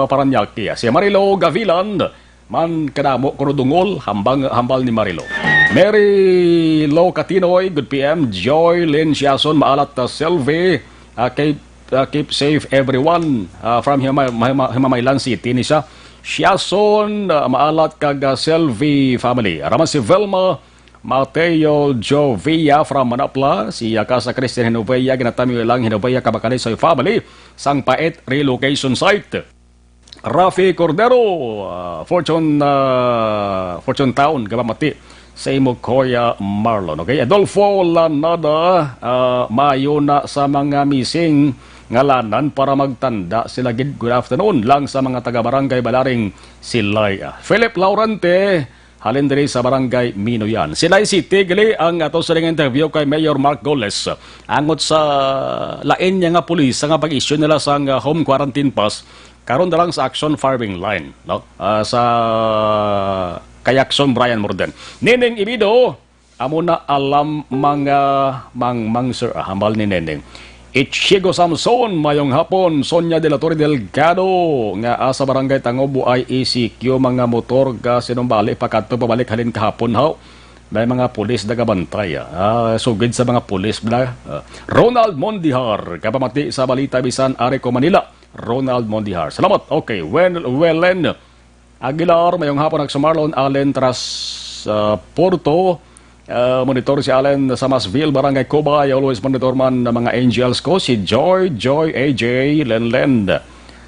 Parañaque. Si Marilo Gavilan, man kadamo kuno dungol, hambang, hambal ni Marilo. Mary Lo Catinoy, good P M. Joy Lynn Siason, maalat, uh, Sylvie, uh, keep, uh, keep safe everyone, uh, from Hima-, Hima-, Himamaylan City ni siya. Siason, uh, maalat kag, uh, Sylvie family. Araman si Velma, Mateo Jovia from Manapla, si Akasa Christian Hinovea, ginatami lang Hinovea Kabakali sa family, sang Pait relocation site. Rafi Cordero, ah, Fortune, ah, Fortune Town, gabamati sa imo, Kuya Marlon. Okay, Adolfo Lanada, ah, mayo na sa mga missing ngalanan para magtanda sila gid. Good afternoon lang sa mga taga Barangay Balaring Silay. Ah, Philip Laurente, halin diri sa Barangay Minoyan. Silay City, gali ang ato sa interview kay Mayor Mark Goles. Angot sa lain niya nga pulis nga pag-issue nila sang, ah, home quarantine pass, karon na lang sa Action firing line, no? Ah, sa kay Action Brian Morden. Nining Ibido, amo na alam mga mangmang, sir, ah, hambal ni Nining. Ichigo Samson, mayong hapon. Sonia de la Torre Delgado, nga asa Barangay Tangobo ay E C Q, mga motor ka sinumbali, pakadto pabalik halin kahapon, haw. May mga pulis nagabantay, ah. Ah, sugid sa mga pulis, bla. Ah, Ronald Mondihar, kapamati sa balita, bisan ari ko Manila. Ronald Mondihar. Salamat. Okay, Wen-, Welen Aguilar, mayong hapon, Action Marlon, Allen Tras, ah, Porto, ah, monitor si Allen sa Masville, Barangay Cubay, always monitor man ng mga angels ko, si Joy, Joy, A J, Len Len.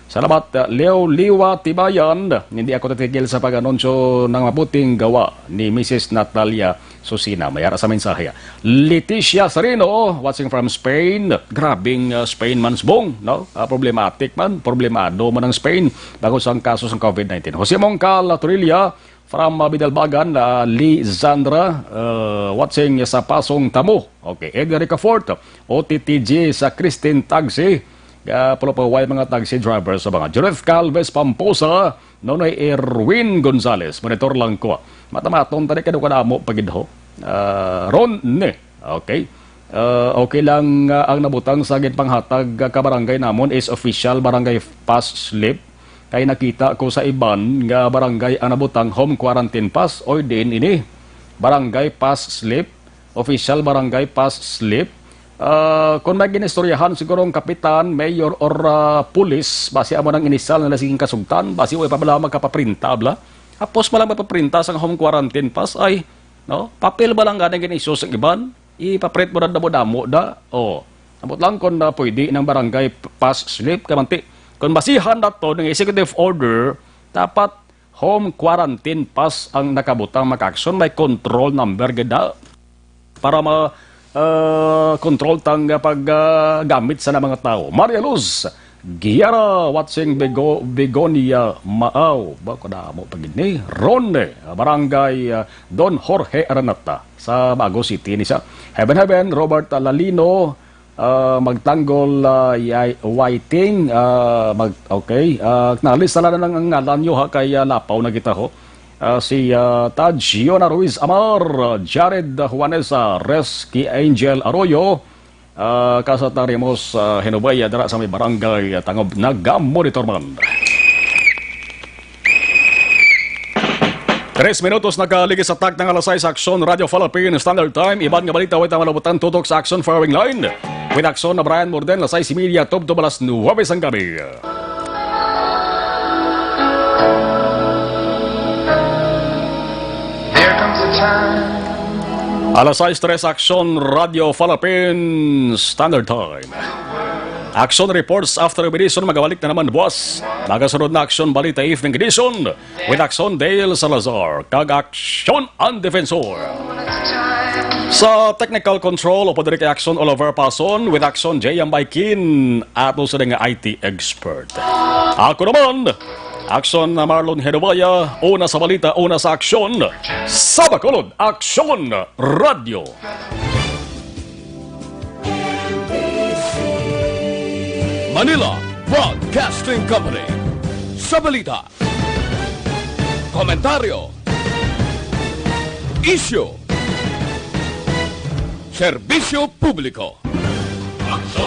Salamat, ah, Leo Liwa Tibayan. Hindi ako titigil sa pag-anunsyo ng mabuting gawa ni Missus Natalia Susina. May ara sa mensahe. Leticia Sarino, watching from Spain. Grabing, ah, Spain man subong, no? Ah, problematic man, problemado man ang Spain bago sa kaso sa covid nineteen. Jose Mongcal Torilla from, ah, Bidalbagan, ah, Lisandra, ah, watching sa Pasong Tamo. Okay, Edgar Ricafort, O T T G sa Christine Taxi. Ah, pulupaway mga taxi drivers sa mga Judith Calves Pamposa, Nonoy Erwin Gonzalez, monitor lang ko. Matamaton tani kay kadamo pa gid ho. Ah, Ron ne. Okay. Ah, okay lang, ah, ang nabutang sa ginpanghatag, ah, ka barangay namon is official barangay pass slip. Kay nakita ko sa iban nga barangay ang nabutang home quarantine pass. Oy, diin ini? Barangay pass slip, official barangay pass slip. Ah, kung may ginistoryahan siguro ang kapitan, mayor, or, ah, pulis, basi amo nang inisal na siging kasugtan, basi way pa bala magkapaprinta, bla. Hapos pa lang magpaprinta sang home quarantine pass, ay, no? Papel ba lang gani gin-issue sang iban? Ipaprint mo na damo-damo da. Oh. Ambot lang kung na pwede ng barangay pass slip, kamanti. Kung basihan na to ng executive order, dapat home quarantine pass ang nakabutang, mga ka-action, may control number gid na. Para ma, ah, control tang pag, ah, gamit sa mga tao. Maria Luz Giara, watching Bego-, Begonia Maaw. Ba, kadamo pa gid ni. Ronde, Barangay, ah, Don Jorge Araneta sa Bago City ni sa Heaven Heaven, Robert Lalino, ah, Magtanggol, ah, Yay-, Whiting, ah, mag-, okay. Ah, nalista lang ang ngalan nyo ha, kay, ah, lapaw na kita ho. ah, si, ah, Taj Yona Ruiz Amar, Jared Juanesa, Reski Angel Arroyo, ah, kag sa Tarimos, ah, Hinubaya, dira sa may barangay, ah, Tangob, nagamonitor man. Tres minutos nakaligis sa takna nga alas sais, Aksyon Radio Philippine Standard Time. Iban nga balita, way ta malabutan tutok sa Aksyon Firing Line. With Aksyon na Brian Morden, alas sais y media, tubtob alas nuwebe sang gabi. There comes a time. Alas sais tres, Aksyon Radio Philippine Standard Time. Aksyon reports after meditation, magabalik na naman buwas. Nagasunod na Aksyon Balita Evening Edition with Aksyon Dale Salazar kag Aksyon ang Defensor. Sa technical control, upod diri kay Aksyon Oliver Pason with Aksyon J M Baikin, ato sila nga I T expert. Ako naman, Aksyon na Marlon Hedobaya, una sa balita, una sa aksyon, sa Bacolod, Aksyon Radio. Manila Broadcasting Company. Sa balita, komentaryo, isyu, serbisyo publiko.